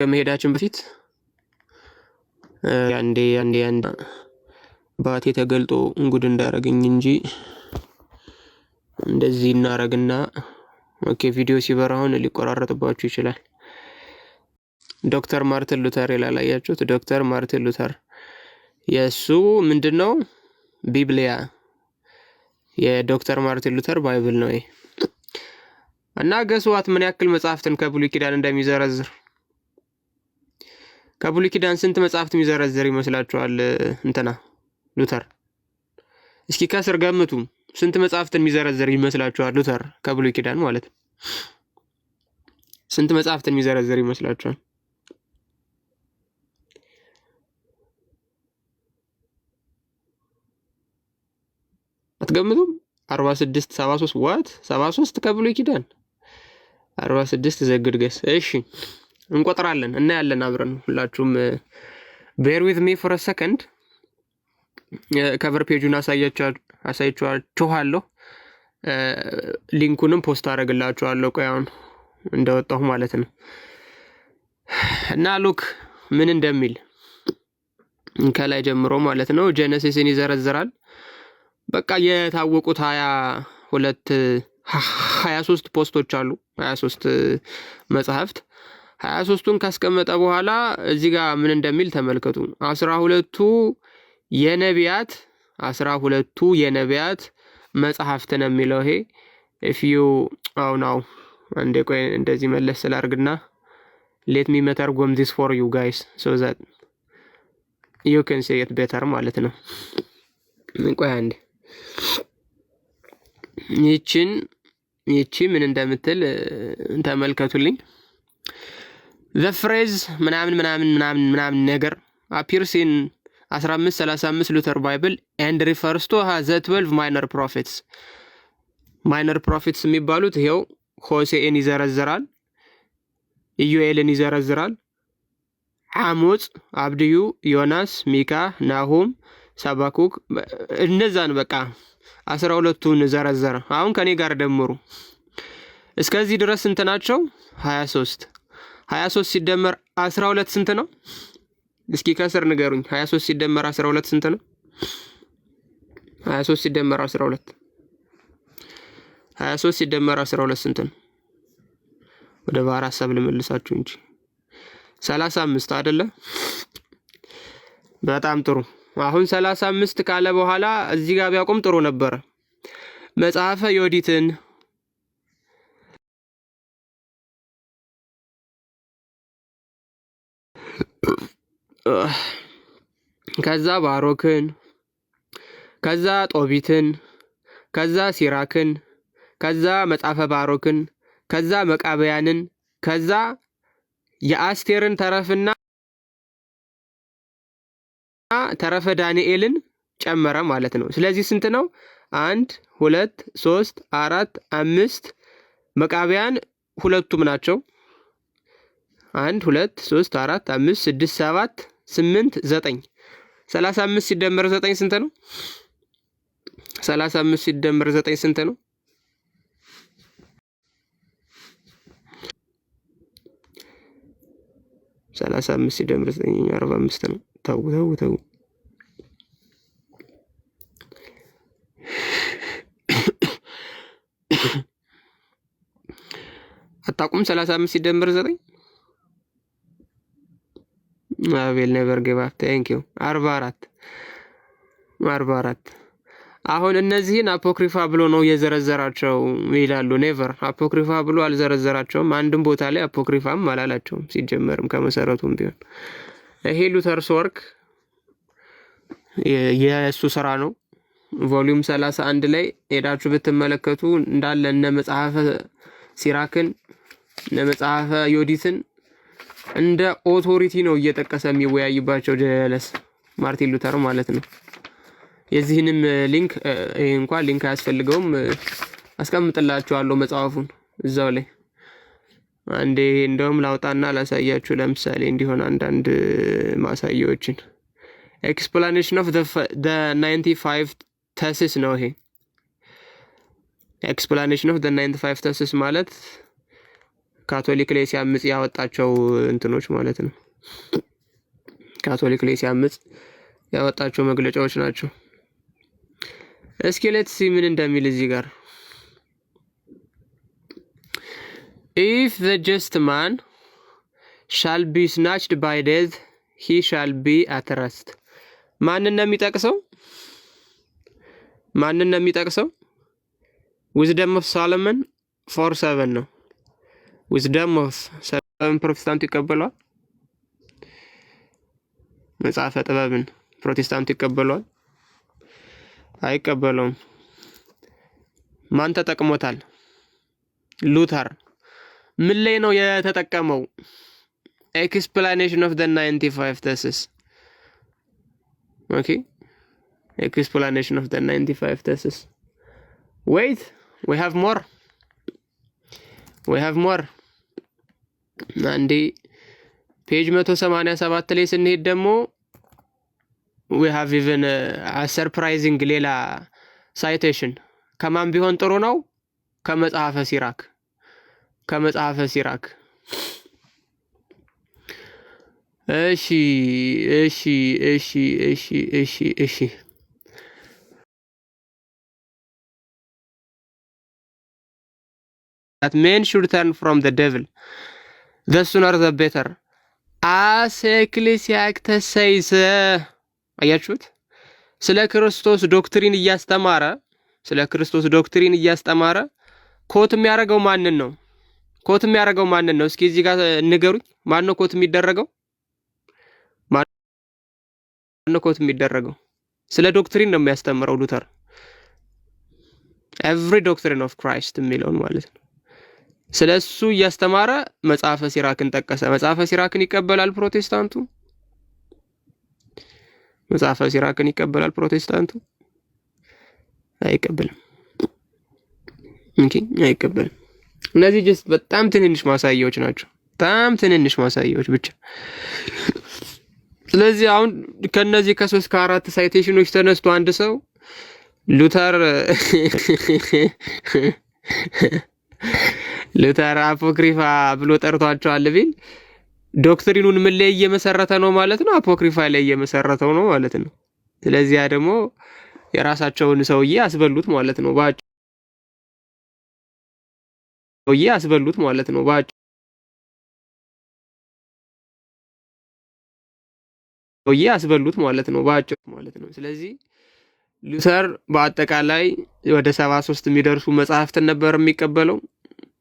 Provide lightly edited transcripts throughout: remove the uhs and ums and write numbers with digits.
ከመሄዳችን በፊት አንዴ አንዴ አንድ ባቴ ተገልጦ እንጉድ እንዳረገኝ እንጂ እንደዚህ እናረግና፣ okay፣ ቪዲዮ ሲበራ አሁን ሊቆራረጥባችሁ ይችላል። ዶክተር ማርቲን ሉተር ይላል። አያችሁት? ዶክተር ማርቲን ሉተር የእሱ ምንድን ነው? ቢብሊያ፣ የዶክተር ማርቲን ሉተር Bible ነው ይሄ። እና guess what፣ ምን ያክል መጽሐፍትን ከብሉይ ኪዳን እንደሚዘረዝር፣ ከብሉይ ኪዳን ስንት መጽሐፍት የሚዘረዝር ይመስላችኋል? እንትና ሉተር፣ እስኪ ከስር ገምቱ። ስንት መጽሐፍትን የሚዘረዝር ይመስላችኋል? ሉተር ከብሉይ ኪዳን ማለት ነው። ስንት መጽሐፍትን የሚዘረዝር ይመስላችኋል? አትገምቱም? 46፣ 73፣ what፣ 73 ከብሉይ ኪዳን፣ 46 is a good guess። እሺ፣ እንቆጥራለን፣ እናያለን አብረን። ሁላችሁም bear with me for a second። Cover page ኡን አሳይቻችኋለሁ። Link ኡንም post አደርግላችኋለሁ። ቆይ፣ አሁን እንደወጣሁ ማለት ነው። እና look ምን እንደሚል ከላይ ጀምሮ ማለት ነው። Genesis ን ይዘረዝራል። በቃ የታወቁት 22፣ 23 post ኦች አሉ፣ 23 መጽሐፍት። 23ቱን ካስቀመጠ በኋላ እዚህ ጋር ምን እንደሚል ተመልከቱ። 12ቱ የነቢያት፣ 12ቱ የነቢያት መጽሐፍት ነው የሚለው ይሄ። If you አው now አንዴ ቆይ፣ እንደዚህ መለስ ስላርግና let me መተርጎም this for you guys so that you can see it better ማለት ነው። ቆይ አንዴ፣ ይችን ይቺ ምን እንደምትል ተመልከቱልኝ። The phrase ምናምን ምናምን ምናምን ምናምን ነገር appears in 1535 Luther Bible and refers to the 12 minor prophets። Minor prophets የሚባሉት ይኸው ሆሴኤን ይዘረዝራል፣ ኢዩኤልን ይዘረዝራል፣ አሞጽ፣ አብድዩ፣ ዮናስ፣ ሚካ፣ ናሁም፣ ሳባኩክ፣ እነዛን በቃ 12ቱን ዘረዘረ። አሁን ከኔ ጋር ደምሩ። እስከዚህ ድረስ ስንት ናቸው? 23። 23 ሲደመር 12 ስንት ነው? እስኪ ከስር ንገሩኝ። 23 ሲደመር 12 ስንት ነው? 23 ሲደመር 12፣ 23 ሲደመር 12 ስንት ነው? ወደ ባህር ሀሳብ ልመልሳችሁ እንጂ 35 አይደለ? በጣም ጥሩ። አሁን 35 ካለ በኋላ እዚህ ጋር ቢያቆም ጥሩ ነበረ። መጽሐፈ ዮዲትን፣ ከዛ ባሮክን፣ ከዛ ጦቢትን፣ ከዛ ሲራክን፣ ከዛ መጽሐፈ ባሮክን፣ ከዛ መቃብያንን፣ ከዛ የአስቴርን ተረፍና ተረፈ ዳንኤልን ጨመረ ማለት ነው። ስለዚህ ስንት ነው? አንድ፣ ሁለት፣ ሶስት፣ አራት፣ አምስት። መቃቢያን ሁለቱም ናቸው። አንድ፣ ሁለት፣ ሶስት፣ አራት፣ አምስት፣ ስድስት፣ ሰባት፣ ስምንት፣ ዘጠኝ። 35 ሲደመር ዘጠኝ ስንት ነው? 35 ሲደመር ዘጠኝ ስንት ነው? 35 ሲደመር ዘጠኝ 45 ነው። ተው ተው ተው። አታውቁም? 35 ሲደመር ዘጠኝ፣ አቤል never give up, thank you። 44፣ 44። አሁን እነዚህን አፖክሪፋ ብሎ ነው የዘረዘራቸው ይላሉ። Never፣ አፖክሪፋ ብሎ አልዘረዘራቸውም። አንድም ቦታ ላይ አፖክሪፋም አላላቸውም። ሲጀመርም ከመሰረቱም ቢሆን ይሄ Luther's work የእሱ ስራ ነው። Volume 31 ላይ ሄዳችሁ ብትመለከቱ እንዳለ እነ መጽሐፈ ሲራክን፣ እነ መጽሐፈ ዮዲትን እንደ authority ነው እየጠቀሰ የሚወያይባቸው ጀለስ ማርቲን ሉተር ማለት ነው። የዚህንም link፣ ይሄ እንኳን link አያስፈልገውም፣ አስቀምጥላችኋለሁ መጽሐፉን እዛው ላይ። አንዴ እንደውም ላውጣና ላሳያችሁ። ለምሳሌ እንዲሆን አንዳንድ ማሳያዎችን Explanation of the 95 Thesis ነው ይሄ። Explanation of the 95 Thesis ማለት ካቶሊክ ላይ ሲያምጽ ያወጣቸው እንትኖች ማለት ነው። ካቶሊክ ላይ ሲያምጽ ያወጣቸው መግለጫዎች ናቸው። እስኪ let's see ምን እንደሚል እዚህ ጋር። If the just man shall be snatched by death, he shall be at rest። ማንን ነው የሚጠቅሰው? ማንን ነው የሚጠቅሰው? Wisdom of Solomon 4:7 ነው። Wisdom of Solomon ፕሮቴስታንቱ ይቀበለዋል? መጽሐፈ ጥበብን ፕሮቴስታንቱ ይቀበለዋል? አይቀበለውም። ማን ተጠቅሞታል? ሉተር። ምን ላይ ነው የተጠቀመው? Explanation of the 95 Thesis። Okay, explanation of the 95 Thesis። Wait, we have more, we have more። አንዴ page 187 ላይ ስንሄድ ደግሞ we have even surprising ሌላ citation። ከማን ቢሆን ጥሩ ነው? ከመጽሐፈ ሲራክ፣ ከመጽሐፈ ሲራክ። እሺ። That men should turn from the devil, the sooner the better, as Ecclesiastes says። አያችሁት? ስለ ክርስቶስ doctrine እያስተማረ፣ ስለ ክርስቶስ doctrine እያስተማረ quote የሚያደርገው ማንን ነው? Quote የሚያደርገው ማንን ነው? እስኪ እዚህ ጋር ንገሩኝ። ማን ነው quote የሚደረገው? ማን ነው quote የሚደረገው? ስለ doctrine ነው የሚያስተምረው ሉተር። Every doctrine of Christ የሚለውን ማለት ነው። ስለ እሱ እያስተማረ መጽሐፈ ሲራክን ጠቀሰ። መጽሐፈ ሲራክን ይቀበላል ፕሮቴስታንቱ? መጽሐፈ ሲራክን ይቀበላል ፕሮቴስታንቱ? አይቀበልም። Okay፣ አይቀበልም። እነዚህ just በጣም ትንንሽ ማሳያዎች ናቸው። በጣም ትንንሽ ማሳያዎች ብቻ። ስለዚህ አሁን ከነዚህ ከሶስት ከአራት citation ኖች ተነስቶ አንድ ሰው ሉተር አፖክሪፋ ብሎ ጠርቷቸዋል ቢል doctrine ኑን ምን ላይ እየመሰረተ ነው ማለት ነው? አፖክሪፋ ላይ እየመሰረተው ነው ማለት ነው። ስለዚህ ያ ደግሞ የራሳቸውን ሰውዬ አስበሉት ማለት ነው። ሰውዬ አስበሉት ማለት ነው። ሰውዬ አስበሉት ማለት ነው። በአጭሩ ማለት ነው። ስለዚህ ሉተር በአጠቃላይ ወደ 73 የሚደርሱ መጽሐፍትን ነበር የሚቀበለው።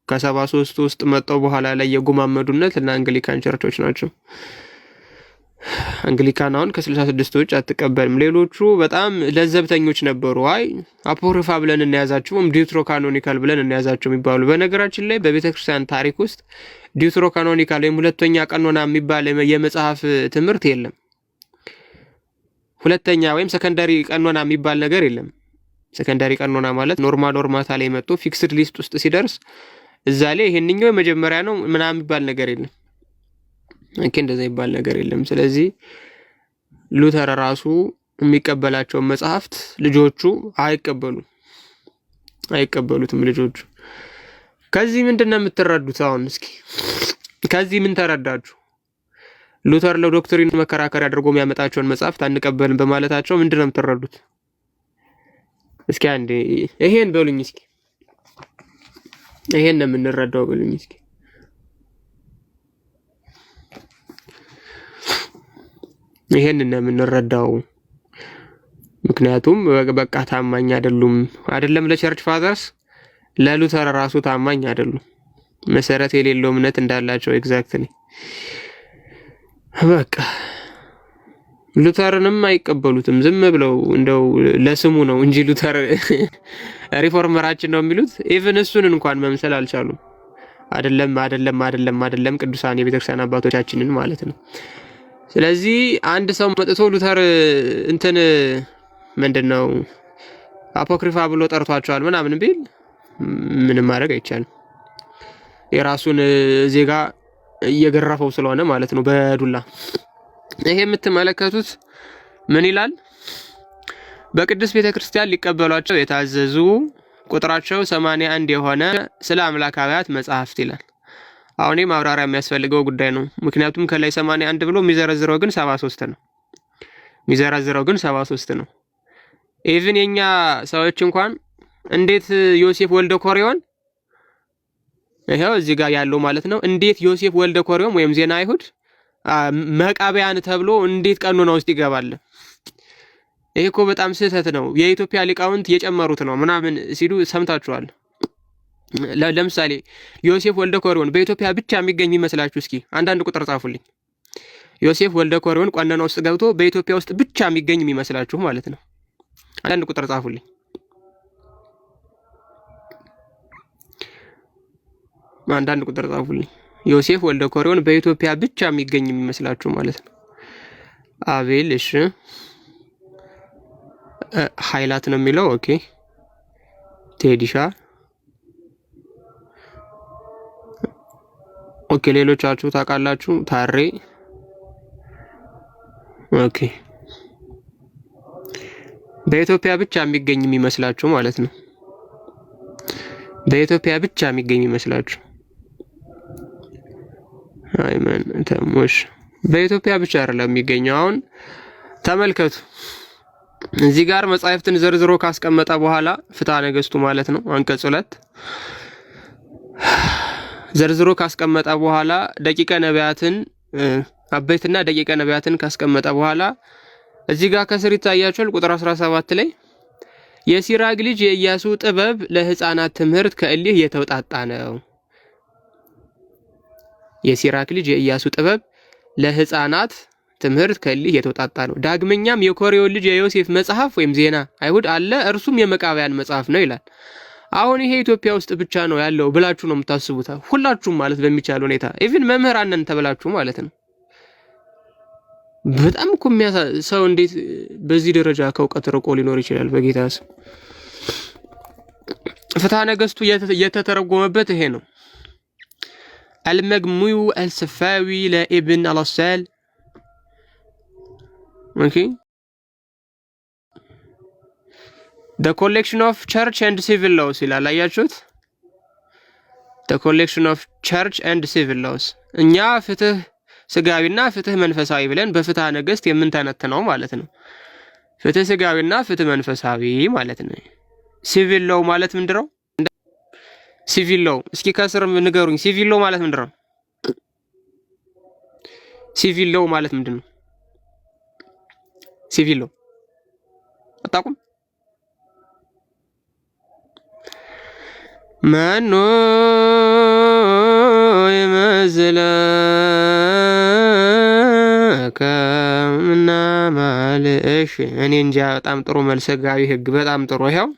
ከ73ቱ ውስጥ መጥተው በኋላ ላይ የጉማመዱነት እና Anglican church ኦች ናቸው። አንግሊካን አሁን ከ66 ውጭ አትቀበልም። ሌሎቹ በጣም ለዘብተኞች ነበሩ። አይ አፖክሪፋ ብለን እንያዛቸው ወይም deuterocanonical ብለን እንያዛቸው የሚባሉ። በነገራችን ላይ በቤተ ክርስቲያን ታሪክ ውስጥ deuterocanonical ወይም ሁለተኛ ቀኖና የሚባል የመጽሐፍ ትምህርት የለም። ሁለተኛ ወይም secondary ቀኖና የሚባል ነገር የለም። Secondary ቀኖና ማለት ኖርማ ኖርማታ ላይ መጥቶ fixed list ውስጥ ሲደርስ እዛ ላይ ይሄንኛው የመጀመሪያ ነው ምናምን የሚባል ነገር የለም። Okay፣ እንደዛ የሚባል ነገር የለም። ስለዚህ ሉተር ራሱ የሚቀበላቸውን መጽሐፍት ልጆቹ አይቀበሉም፣ አይቀበሉትም ልጆቹ። ከዚህ ምንድን ነው የምትረዱት? አሁን እስኪ ከዚህ ምን ተረዳችሁ? ሉተር ለ doctrine መከራከሪያ አድርጎ የሚያመጣቸውን መጽሐፍት አንቀበልም በማለታቸው ምንድን ነው የምትረዱት? እስኪ አንዴ ይሄን በሉኝ እስኪ፣ ይሄን ነው የምንረዳው በሉኝ እስኪ። ይሄን ነው የምንረዳው። ምክንያቱም በቃ ታማኝ አይደሉም። አይደለም ለ church fathers፣ ለሉተር ራሱ ታማኝ አይደሉም። መሰረት የሌለው እምነት እንዳላቸው exactly በቃ ሉተርንም አይቀበሉትም። ዝም ብለው እንደው ለስሙ ነው እንጂ ሉተር reformer ኣችን ነው የሚሉት። Even እሱን እንኳን መምሰል አልቻሉም። አይደለም አይደለም አይደለም አይደለም ቅዱሳን የቤተክርስቲያን አባቶቻችንን ማለት ነው። ስለዚህ አንድ ሰው መጥቶ ሉተር እንትን ምንድን ነው አፖክሪፋ ብሎ ጠርቷቸዋል ምናምን ቢል ምንም ማድረግ አይቻልም። የራሱን ዜጋ እየገረፈው ስለሆነ ማለት ነው በዱላ። ይሄ የምትመለከቱት ምን ይላል? በቅድስት ቤተ ክርስቲያን ሊቀበሏቸው የታዘዙ ቁጥራቸው 81 የሆነ ስለ አምላካውያት መጽሐፍት ይላል። አሁን ማብራሪያ የሚያስፈልገው ጉዳይ ነው። ምክንያቱም ከላይ 81 ብሎ የሚዘረዝረው ግን 73 ነው። የሚዘረዝረው ግን 73 ነው። Even የኛ ሰዎች እንኳን እንዴት ዮሴፍ ወልደ ኮሪዮን፣ ይኸው እዚህ ጋር ያለው ማለት ነው። እንዴት ዮሴፍ ወልደ ኮሪዮን ወይም ዜና አይሁድ መቃቢያን ተብሎ እንዴት ቀኖና ውስጥ ይገባል? ይሄ እኮ በጣም ስህተት ነው፣ የኢትዮጵያ ሊቃውንት የጨመሩት ነው ምናምን ሲሉ ሰምታችኋል። ለምሳሌ ዮሴፍ ወልደ ኮሪዮን በኢትዮጵያ ብቻ የሚገኝ የሚመስላችሁ እስኪ አንዳንድ ቁጥር ጻፉልኝ። ዮሴፍ ወልደ ኮሪዮን ቀኖና ውስጥ ገብቶ በኢትዮጵያ ውስጥ ብቻ የሚገኝ የሚመስላችሁ ማለት ነው። አንዳንድ ቁጥር ጻፉልኝ። አንዳንድ ቁጥር ጻፉልኝ። ዮሴፍ ወልደ ኮሪዮን በኢትዮጵያ ብቻ የሚገኝ የሚመስላችሁ ማለት ነው። አቤል እሺ፣ ኃይላት ነው የሚለው። Okay፣ ቴዲሻ okay፣ ሌሎቻችሁ ታውቃላችሁ። ታሬ okay፣ በኢትዮጵያ ብቻ የሚገኝ የሚመስላችሁ ማለት ነው። በኢትዮጵያ ብቻ የሚገኝ የሚመስላችሁ አይመን ተሞሽ በኢትዮጵያ ብቻ አይደለም የሚገኘው። አሁን ተመልከቱ፣ እዚህ ጋር መጻሕፍትን ዘርዝሮ ካስቀመጠ በኋላ ፍትሐ ነገሥቱ ማለት ነው አንቀጽ 2 ዘርዝሮ ካስቀመጠ በኋላ ደቂቀ ነቢያትን፣ አበይትና ደቂቀ ነቢያትን ካስቀመጠ በኋላ እዚህ ጋር ከስር ይታያቸዋል። ቁጥር 17 ላይ የሲራግ ልጅ የኢያሱ ጥበብ ለሕፃናት ትምህርት ከእሊህ የተውጣጣ ነው። የሲራክ ልጅ የኢያሱ ጥበብ ለሕፃናት ትምህርት ከእሊህ የተውጣጣ ነው። ዳግመኛም የኮሬዮን ልጅ የዮሴፍ መጽሐፍ ወይም ዜና አይሁድ አለ፣ እርሱም የመቃብያን መጽሐፍ ነው ይላል። አሁን ይሄ ኢትዮጵያ ውስጥ ብቻ ነው ያለው ብላችሁ ነው የምታስቡት ሁላችሁም ማለት በሚቻል ሁኔታ፣ even መምህራን ነን ተብላችሁ ማለት ነው። በጣም እኮ ሰው እንዴት በዚህ ደረጃ ከእውቀት ርቆ ሊኖር ይችላል? በጌታ ስም ፍትሐ ነገሥቱ የተተረጎመበት ይሄ ነው። አልመግሙዩ አልሰፋዊ ለኢብን አልአሳል። Okay፣ the collection of church and civil laws ይላል። አያችሁት? The collection of church and civil laws፣ እኛ ፍትህ ስጋዊና ፍትህ መንፈሳዊ ብለን በፍትሐ ነገሥት የምንተነትነው ማለት ነው። ፍትህ ስጋዊና ፍትህ መንፈሳዊ ማለት ነው። Civil law ማለት ምንድነው? Civil law እስኪ ከስር ንገሩኝ። Civil law ማለት ምንድነው? Civil law ማለት ምንድነው? Civil law አታውቁም? መኖ ይመስለከ ምናማልእሽ እኔ እንጃ። በጣም ጥሩ መልስ። ህጋዊ ህግ በጣም ጥሩ። ይኸው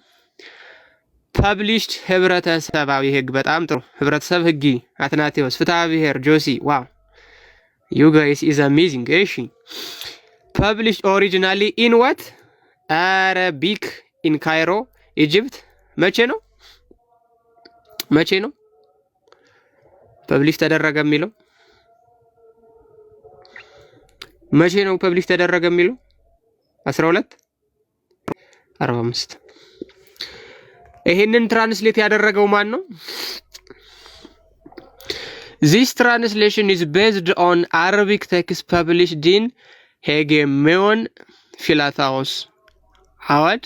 published ህብረተሰባዊ ህግ በጣም ጥሩ። ህብረተሰብ ህጊ አትናቴዎስ፣ ፍትሐ ብሔር ጆሲ። Wow, you guys is amazing። እሺ፣ published originally in what? Arabic in Cairo, Egypt። መቼ ነው መቼ ነው publish ተደረገ የሚለው? መቼ ነው publish ተደረገ የሚለው? 1245። ይሄንን translate ያደረገው ማን ነው? This translation is based on Arabic text published in Hegemon Philotheos አዋድ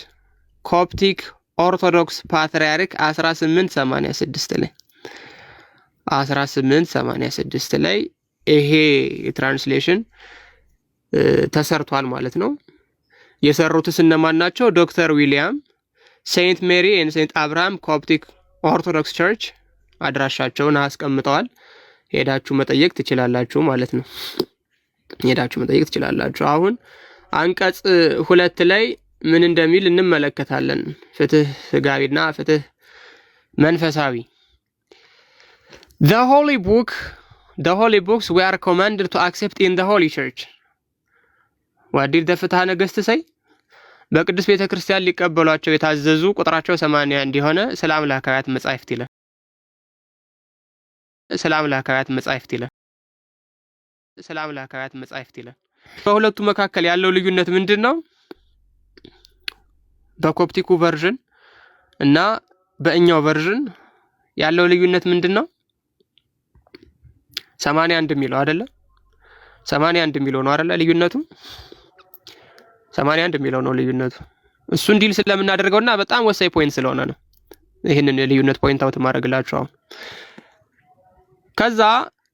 Coptic Orthodox Patriarch 1886 ላይ፣ 1886 ላይ ይሄ translation ተሰርቷል ማለት ነው። የሰሩትስ እነማን ናቸው? ዶክተር ዊሊያም፣ Saint Mary and Saint Abraham Coptic Orthodox Church፣ አድራሻቸውን አስቀምጠዋል። ሄዳችሁ መጠየቅ ትችላላችሁ ማለት ነው። ሄዳችሁ መጠየቅ ትችላላችሁ። አሁን አንቀጽ 2 ላይ ምን እንደሚል እንመለከታለን። ፍትህ ስጋዊና ፍትህ መንፈሳዊ። The holy books we are commanded to accept in the holy church. What did the ፍትሐ ነገሥት say? በቅዱስ ቤተ ክርስቲያን ሊቀበሏቸው የታዘዙ ቁጥራቸው 81 የሆነ ስለ አምላካውያት መጻሕፍት ይላል። ስለ አምላካውያት መጻሕፍት ይላል። ስለ አምላካውያት መጻሕፍት ይላል። በሁለቱ መካከል ያለው ልዩነት ምንድን ነው? በኮፕቲኩ version እና በእኛው version ያለው ልዩነት ምንድን ነው? 81 የሚለው አይደለ? 81 የሚለው ነው አይደለ? ልዩነቱ 81 የሚለው ነው ልዩነቱ። እሱን deal ስለምናደርገውና በጣም ወሳኝ point ስለሆነ ነው ይህንን ልዩነት point out ማድረግላችሁ አሁን። ከዛ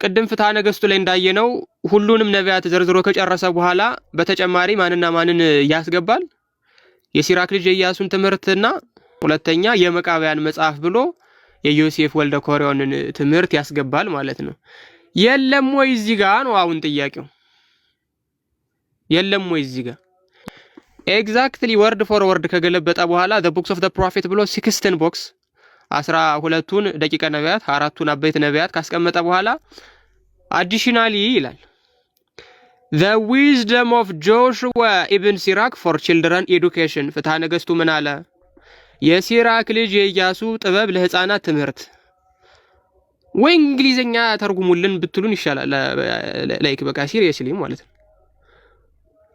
ቅድም ፍትሐ ነገሥቱ ላይ እንዳየነው ሁሉንም ነቢያት ዘርዝሮ ከጨረሰ በኋላ በተጨማሪ ማንና ማንን ያስገባል? የሲራክ ልጅ የኢያሱን ትምህርትና ሁለተኛ የመቃብያን መጽሐፍ ብሎ የዮሴፍ ወልደ ኮሪዮንን ትምህርት ያስገባል ማለት ነው። የለም ወይ እዚህ ጋ ነው አሁን ጥያቄው። የለም ወይ እዚህ ጋ? Exactly word for word ከገለበጠ በኋላ the books of the prophet ብሎ 16 books፣ 12ቱን ደቂቀ ነቢያት፣ አራቱን አበይት ነቢያት ካስቀመጠ በኋላ additionally ይላል፣ the wisdom of Joshua ibn Sirach for children education። ፍትሐ ነገሥቱ ምን አለ? የሲራክ ልጅ የኢያሱ ጥበብ ለህፃናት ትምህርት። ወይ እንግሊዘኛ ተርጉሙልን ብትሉን ይሻላል። Like በቃ seriously ማለት ነው።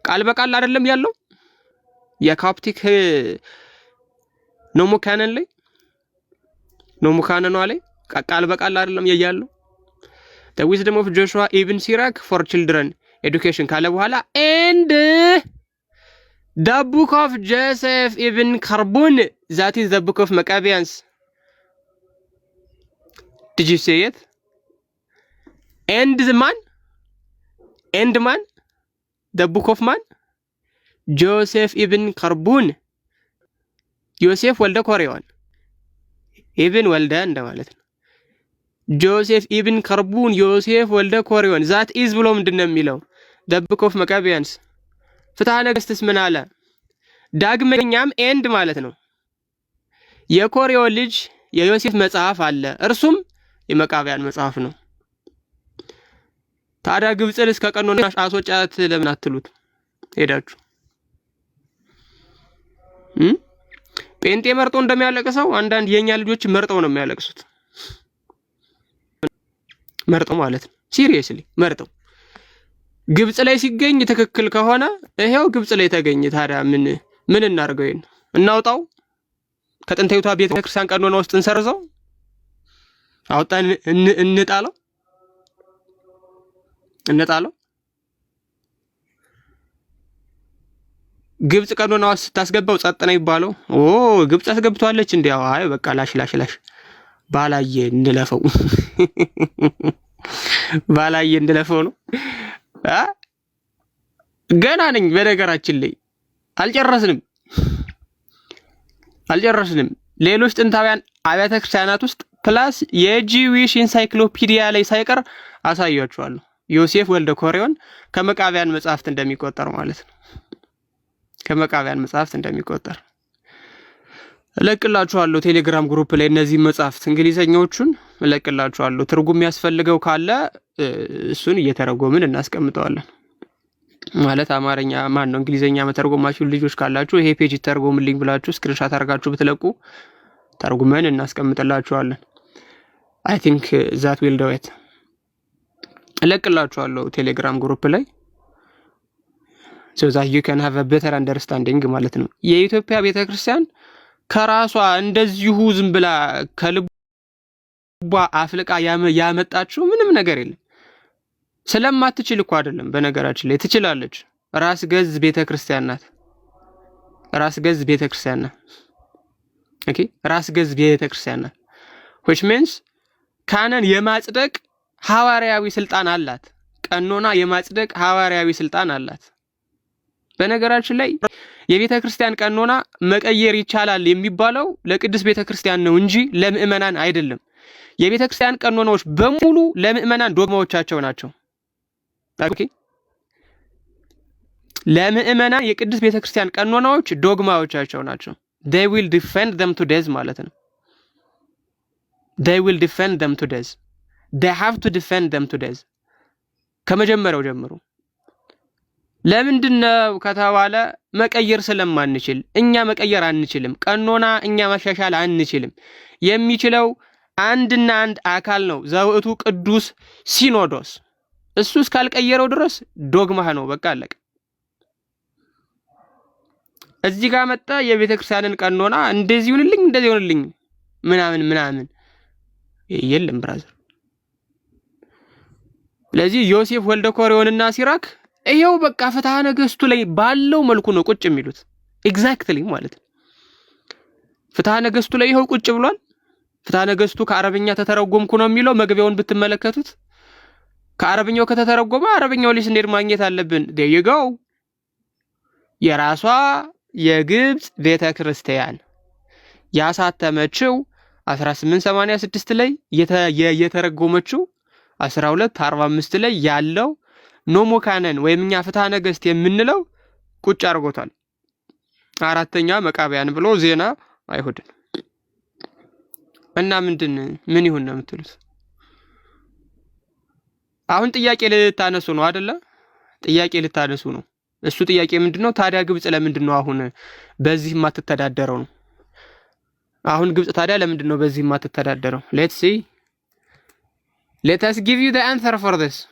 ቃል በቃል አይደለም ያለው የ Coptic Nomocanon ላይ፣ Nomocanon ኗ ላይ ቃል በቃል አይደለም ያለው? The wisdom of Joshua ibn Sirach for children education ካለ በኋላ and the book of Joseph ibn Karbun, that is the book of Maccabeans. Did you see it? And ማን? And ማን? The book of ማን? Joseph ibn Karbun፣ ዮሴፍ ወልደ ኮሪዮን፣ ኢብን ወልደ እንደማለት ነው። Joseph ibn Karbun፣ ዮሴፍ ወልደ ኮሪዮን፣ that is ብሎ ምንድን ነው የሚለው? The book of Maccabeans። ፍትሐ ነገሥትስ ምን አለ? ዳግመኛም and ማለት ነው፣ የኮሪዮን ልጅ የዮሴፍ መጽሐፍ አለ፣ እርሱም የመቃብያን መጽሐፍ ነው። ታዲያ ግብፅን እስከ ቀኖና አስወጫት ለምን አትሉት? ሄዳችሁ ጴንጤ መርጦ እንደሚያለቅሰው አንዳንድ የኛ ልጆች መርጠው ነው የሚያለቅሱት። መርጠው ማለት ነው። Seriously መርጠው። ግብፅ ላይ ሲገኝ ትክክል ከሆነ ይሄው ግብፅ ላይ ተገኘ። ታዲያ ምን ምን እናድርገው? ይሄን እናውጣው? ከጥንታዊቷ ቤተ ክርስቲያን ቀኖና ውስጥ እንሰርዘው? አውጣን እንጣለው? እንጣለው? ግብፅ ቀኖና ውስጥ ስታስገባው ጸጥ ነው የሚባለው። ኦ ግብፅ አስገብቷለች እንዴ? አይ በቃ ላሽ ላሽ ላሽ፣ ባላየ እንለፈው፣ ባላየ እንለፈው ነው። ገና ነኝ። በነገራችን ላይ አልጨረስንም፣ አልጨረስንም። ሌሎች ጥንታውያን አብያተ ክርስቲያናት ውስጥ plus የ Jewish encyclopedia ላይ ሳይቀር አሳያችኋለሁ። ዮሴፍ ወልደ ኮሪዮን ከመቃቢያን መጽሐፍት እንደሚቆጠር ማለት ነው። ከመቃቢያን መጽሐፍት እንደሚቆጠር እለቅላችኋለሁ። ቴሌግራም group ላይ እነዚህ መጽሐፍት እንግሊዘኛዎቹን እለቅላችኋለሁ። ትርጉም የሚያስፈልገው ካለ እሱን እየተረጎምን እናስቀምጠዋለን። ማለት አማርኛ ማን ነው እንግሊዘኛ መተርጎማችሁ ልጆች ካላችሁ ይሄ page ይተርጎምልኝ ብላችሁ screenshot አድርጋችሁ ብትለቁ ተርጉመን እናስቀምጥላችኋለን። I think that will do it። እለቅላችኋለሁ ቴሌግራም group ላይ so that you can have a better understanding ማለት ነው። የኢትዮጵያ ቤተክርስቲያን ከራሷ እንደዚሁ ዝም ብላ ከልቧ አፍልቃ ያመጣችው ምንም ነገር የለም። ስለማትችል እኮ አይደለም። በነገራችን ላይ ትችላለች። ራስ ገዝ ቤተክርስቲያን ናት። ራስ ገዝ ቤተክርስቲያን ናት። Okay፣ ራስ ገዝ ቤተክርስቲያን ናት። Which means canon የማጽደቅ ሐዋርያዊ ስልጣን አላት። ቀኖና የማጽደቅ ሐዋርያዊ ስልጣን አላት። በነገራችን ላይ የቤተ ክርስቲያን ቀኖና መቀየር ይቻላል የሚባለው ለቅድስት ቤተ ክርስቲያን ነው እንጂ ለምእመናን አይደለም። የቤተ ክርስቲያን ቀኖናዎች በሙሉ ለምእመናን ዶግማዎቻቸው ናቸው። Okay፣ ለምእመናን የቅድስት ቤተ ክርስቲያን ቀኖናዎች ዶግማዎቻቸው ናቸው። They will defend them to death ማለት ነው። They will defend them to death. They have to defend them to death ከመጀመሪያው ጀምሮ። ለምንድን ነው ከተባለ መቀየር ስለማንችል፣ እኛ መቀየር አንችልም። ቀኖና እኛ ማሻሻል አንችልም። የሚችለው አንድና አንድ አካል ነው፣ ዘውእቱ ቅዱስ ሲኖዶስ። እሱ እስካልቀየረው ድረስ ዶግማህ ነው። በቃ አለቀ። እዚህ ጋር መጣ የቤተ ክርስቲያንን ቀኖና እንደዚህ ይሁንልኝ እንደዚህ ይሁንልኝ ምናምን ምናምን የለም brother። ስለዚህ ዮሴፍ ወልደ ኮሪዮንና ሲራክ ይሄው በቃ ፍትሐ ነገሥቱ ላይ ባለው መልኩ ነው ቁጭ የሚሉት፣ exactly ማለት ነው። ፍትሐ ነገሥቱ ላይ ይኸው ቁጭ ብሏል። ፍትሐ ነገሥቱ ከአረብኛ ተተረጎምኩ ነው የሚለው። መግቢያውን ብትመለከቱት ከአረብኛው ከተተረጎመ አረብኛው ላይ ስንሄድ ማግኘት አለብን። There you go። የራሷ የግብፅ ቤተ ክርስቲያን ያሳተመችው 1886 ላይ፣ የተረጎመችው 1245 ላይ ያለው ኖሞካነን ወይም እኛ ፍትሐ ነገሥት የምንለው ቁጭ አድርጎታል። አራተኛ መቃቢያን ብሎ ዜና አይሁድን። እና ምንድን ምን ይሁን ነው የምትሉት? አሁን ጥያቄ ልታነሱ ነው አደለ? ጥያቄ ልታነሱ ነው። እሱ ጥያቄ ምንድን ነው ታዲያ? ግብፅ ለምንድን ነው አሁን በዚህ የማትተዳደረው ነው? አሁን ግብፅ ታዲያ ለምንድን ነው በዚህ የማትተዳደረው? Let's see, let us give you the answer for this።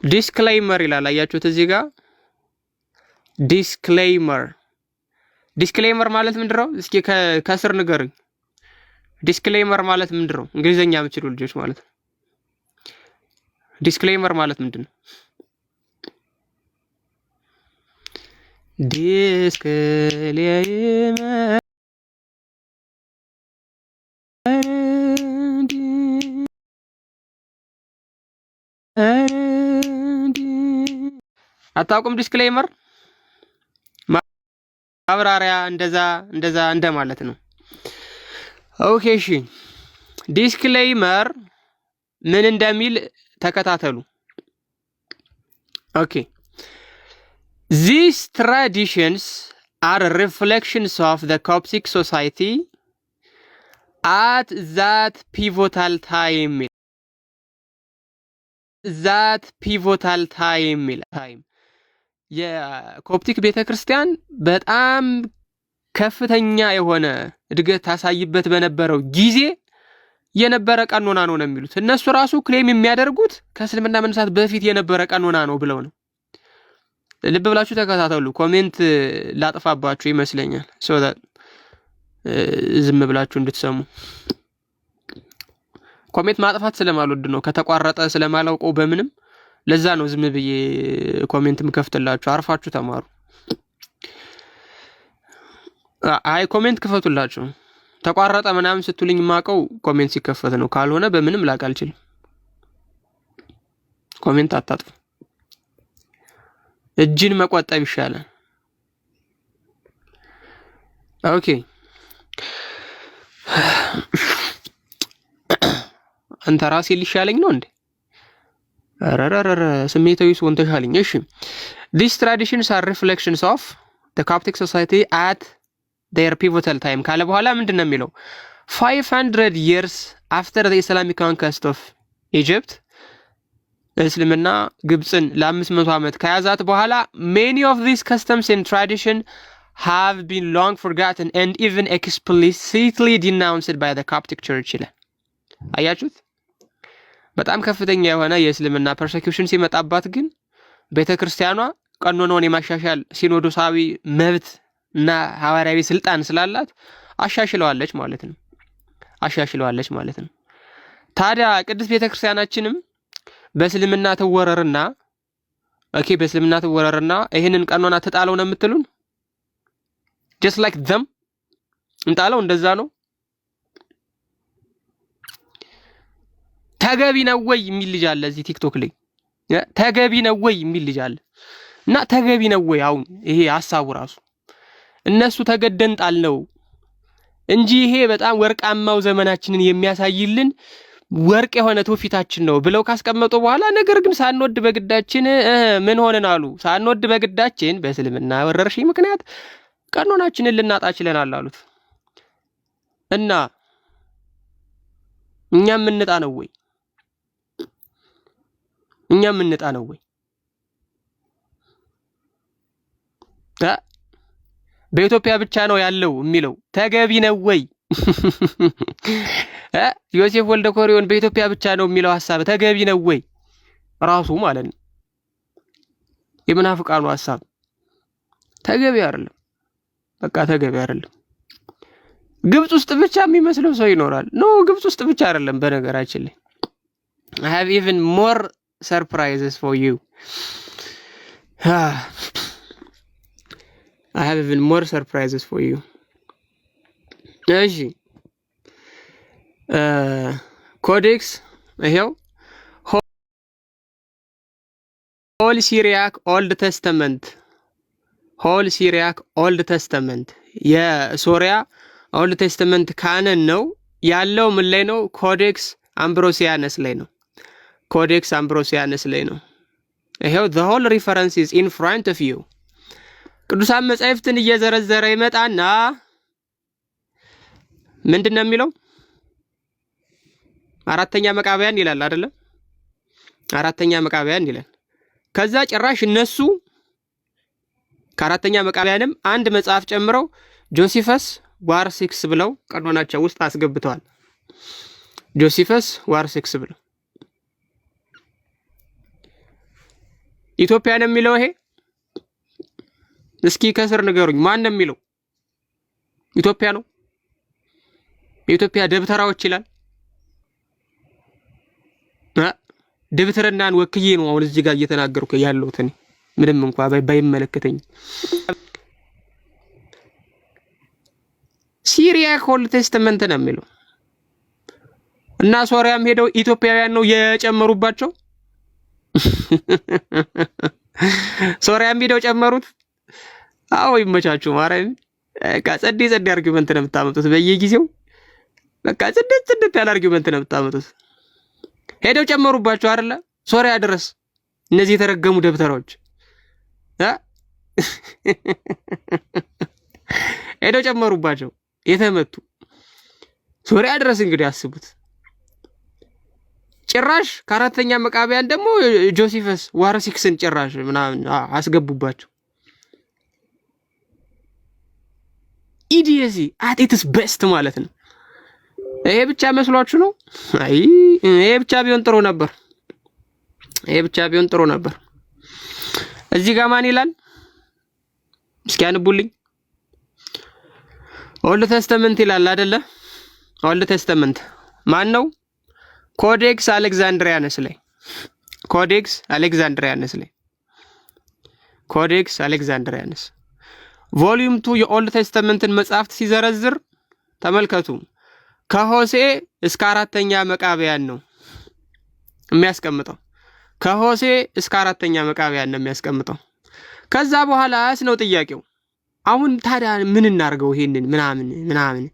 Disclaimer ይላል። አያችሁት እዚህ ጋር disclaimer። Disclaimer ማለት ምንድን ነው? እስኪ ከስር ንገሩኝ። Disclaimer ማለት ምንድን ነው? እንግሊዝኛ የምችሉ ልጆች ማለት ነው። Disclaimer ማለት ምንድን ነው? Disclaimer፣ አታውቁም? Disclaimer ማብራሪያ እንደዛ እንደዛ እንደማለት ነው። Okay እሺ፣ disclaimer ምን እንደሚል ተከታተሉ። Okay, these traditions are reflections of the Coptic society at that pivotal time ይላል። የኮፕቲክ ቤተ ክርስቲያን በጣም ከፍተኛ የሆነ እድገት ታሳይበት በነበረው ጊዜ የነበረ ቀኖና ነው ነው የሚሉት። እነሱ ራሱ claim የሚያደርጉት ከእስልምና መነሳት በፊት የነበረ ቀኖና ነው ብለው ነው። ልብ ብላችሁ ተከታተሉ። Comment ላጥፋባችሁ ይመስለኛል፣ so that ዝም ብላችሁ እንድትሰሙ። Comment ማጥፋት ስለማልወድ ነው፣ ከተቋረጠ ስለማላውቀው በምንም፣ ለዛ ነው ዝም ብዬ comment ምከፍትላችሁ። አርፋችሁ ተማሩ። አይ comment ክፈቱላችሁ። ተቋረጠ ምናምን ስትሉኝ የማውቀው comment ሲከፈት ነው። ካልሆነ በምንም ላቅ አልችልም። Comment አታጥፉ። እጅን መቆጠብ ይሻላል። Okay፣ አንተ ራሴ ሊሻለኝ ነው እንዴ? ረረረረ ስሜታዊ ስሆን ተሻለኝ። እሺ፣ these traditions are reflections of the Coptic society at their pivotal time ካለ በኋላ ምንድን ነው የሚለው? 500 years after the Islamic conquest of Egypt፣ እስልምና ግብፅን ለ500 ዓመት ከያዛት በኋላ፣ many of these customs and tradition have been long forgotten and even explicitly denounced by the Coptic Church ይላል። አያችሁት? በጣም ከፍተኛ የሆነ የእስልምና persecution ሲመጣባት ግን ቤተ ክርስቲያኗ ቀኖናውን የማሻሻል ሲኖዶሳዊ መብት እና ሐዋርያዊ ስልጣን ስላላት አሻሽለዋለች ማለት ነው። አሻሽለዋለች ማለት ነው። ታዲያ ቅድስት ቤተ ክርስቲያናችንም በእስልምና ትወረርና፣ okay፣ በእስልምና ትወረርና ይህንን ቀኖና ትጣለው ነው የምትሉን? Just like them እንጣለው፣ እንደዛ ነው ተገቢ ነው ወይ የሚል ልጅ አለ እዚህ ቲክቶክ ላይ፣ ተገቢ ነው ወይ የሚል ልጅ አለ። እና ተገቢ ነው ወይ አሁን ይሄ ሀሳቡ ራሱ? እነሱ ተገደን ጣል ነው እንጂ ይሄ በጣም ወርቃማው ዘመናችንን የሚያሳይልን ወርቅ የሆነ ትውፊታችን ነው ብለው ካስቀመጡ በኋላ፣ ነገር ግን ሳንወድ በግዳችን ምን ሆንን አሉ። ሳንወድ በግዳችን በእስልምና ወረርሽኝ ምክንያት ቀኖናችንን ልናጣ ችለናል አሉት። እና እኛም እንጣ ነው ወይ? እኛም እንጣ ነው ወይ? በኢትዮጵያ ብቻ ነው ያለው የሚለው ተገቢ ነው ወይ? ዮሴፍ ወልደ ኮሪዮን በኢትዮጵያ ብቻ ነው የሚለው ሀሳብ ተገቢ ነው ወይ? ራሱ ማለት ነው። የመናፍቃኑ ሀሳብ ተገቢ አይደለም። በቃ ተገቢ አይደለም። ግብፅ ውስጥ ብቻ የሚመስለው ሰው ይኖራል። No፣ ግብፅ ውስጥ ብቻ አይደለም። በነገራችን ላይ I have even more surprises for you. I have even more surprises for you። እሺ፣ Codex ይሄው Whole Syriac Old Testament፣ Whole Syriac Old Testament፣ የሶሪያ Old Testament canon ነው ያለው። ምን ላይ ነው? Codex Ambrosianus ላይ ነው። Codex Ambrosianus ላይ ነው። ይሄው the whole reference is in front of you። ቅዱሳን መጻሕፍትን እየዘረዘረ ይመጣና ምንድን ነው የሚለው? አራተኛ መቃብያን ይላል አይደለም? አራተኛ መቃብያን ይላል። ከዛ ጭራሽ እነሱ ከአራተኛ መቃብያንም አንድ መጽሐፍ ጨምረው Josephus War Six ብለው ቀኖናቸው ውስጥ አስገብተዋል። Josephus War Six ብለው ኢትዮጵያ ነው የሚለው ይሄ። እስኪ ከስር ንገሩኝ፣ ማን ነው የሚለው? ኢትዮጵያ ነው? የኢትዮጵያ ደብተራዎች ይላል። ደብተርናን ወክዬ ነው አሁን እዚህ ጋር እየተናገርኩ ያለሁት እኔ ምንም እንኳ ባይመለከተኝ። Syriac Old Testament ነው የሚለው እና ሶሪያም ሄደው ኢትዮጵያውያን ነው የጨመሩባቸው። ሶሪያም ሄደው ጨመሩት። አዎ ይመቻችሁ። ማርያም በቃ ጸዴ ጸዴ argument ነው የምታመጡት በየጊዜው፣ በቃ ጽድት ጽድት ያለ argument ነው የምታመጡት። ሄደው ጨመሩባቸው አይደለ? ሶሪያ ድረስ እነዚህ የተረገሙ ደብተራዎች ሄደው ጨመሩባቸው የተመቱ ሶሪያ ድረስ፣ እንግዲህ አስቡት። ጭራሽ ከአራተኛ መቃቢያን ደግሞ Josephus War Six ን ጭራሽ ምናምን አስገቡባቸው። Idiocy at its best ማለት ነው። ይሄ ብቻ መስሏችሁ ነው? አይ ይሄ ብቻ ቢሆን ጥሩ ነበር። ይሄ ብቻ ቢሆን ጥሩ ነበር። እዚህ ጋር ማን ይላል? እስኪ አንቡልኝ። Old Testament ይላል አይደለ? Old Testament ማን ነው? Codex Alexandrinus ላይ፣ Codex Alexandrinus ላይ፣ Codex Alexandrinus volume 2 የ Old Testament ን መጽሐፍት ሲዘረዝር ተመልከቱ። ከሆሴ እስከ አራተኛ መቃቢያን ነው የሚያስቀምጠው። ከሆሴ እስከ አራተኛ መቃቢያን ነው የሚያስቀምጠው። ከዛ በኋላስ ነው ጥያቄው። አሁን ታዲያ ምን እናርገው ይሄንን ምናምን ምናምን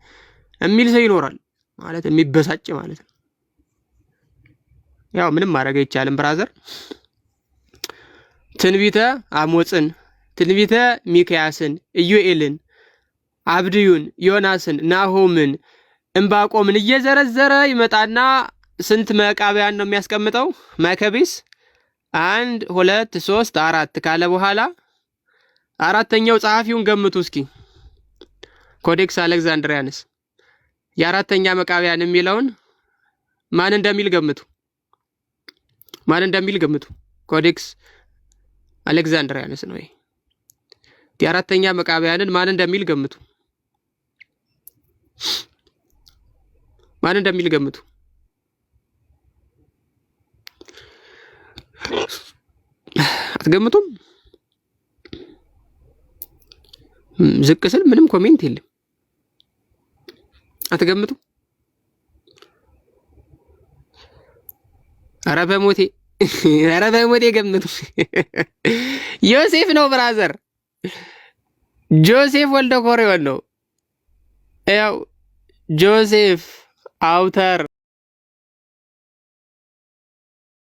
የሚል ሰው ይኖራል ማለት፣ የሚበሳጭ ማለት ነው። ያው ምንም ማድረግ አይቻልም brother። ትንቢተ አሞጽን፣ ትንቢተ ሚክያስን፣ ኢዩኤልን፣ አብድዩን፣ ዮናስን፣ ናሆምን፣ እምባቆምን እየዘረዘረ ይመጣና ስንት መቃቢያን ነው የሚያስቀምጠው? Maccabees አንድ፣ ሁለት፣ ሶስት፣ አራት ካለ በኋላ አራተኛው ጸሐፊውን ገምቱ እስኪ። Codex Alexandrinus የአራተኛ መቃቢያን የሚለውን ማን እንደሚል ገምቱ። ማን እንደሚል ገምቱ። Codex Alexandrinus ነው ይሄ። የአራተኛ መቃቢያንን ማን እንደሚል ገምቱ። ማን እንደሚል ገምቱ። አትገምቱም? ዝቅ ስል ምንም comment የለም። አትገምቱም? ኧረ በሞቴ፣ ኧረ በሞቴ ገምቱ። ዮሴፍ ነው brother፣ ጆሴፍ ወልደ ኮሪዮን ነው። ያው ጆሴፍ author፣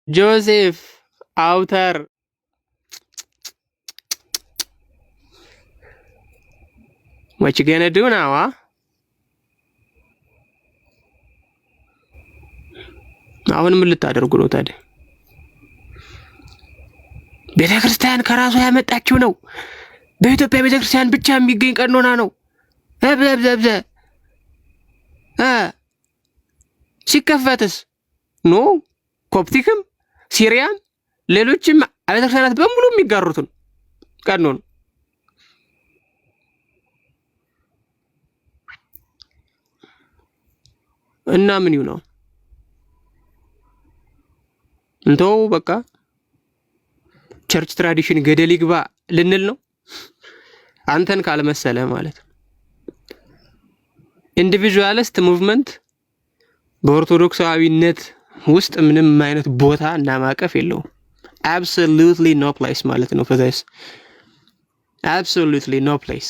ጆሴፍ author። What you gonna do now? አሁን ምን ልታደርጉ ነው ታዲያ? ቤተ ክርስቲያን ከራሷ ያመጣችው ነው። በኢትዮጵያ ቤተ ክርስቲያን ብቻ የሚገኝ ቀኖና ነው። ብዘብዘብዘ ሲከፈትስ no ኮፕቲክም ሲሪያም ሌሎችም አብያተ ክርስቲያናት በሙሉ የሚጋሩትን ቀኖ ነው። እና ምን ይሁን? እንተው በቃ church tradition ገደል ይግባ ልንል ነው? አንተን ካልመሰለ ማለት ነው። Individualist movement በኦርቶዶክሳዊነት ውስጥ ምንም አይነት ቦታ እና ማዕቀፍ የለውም። Absolutely no place ማለት ነው for this, absolutely no place።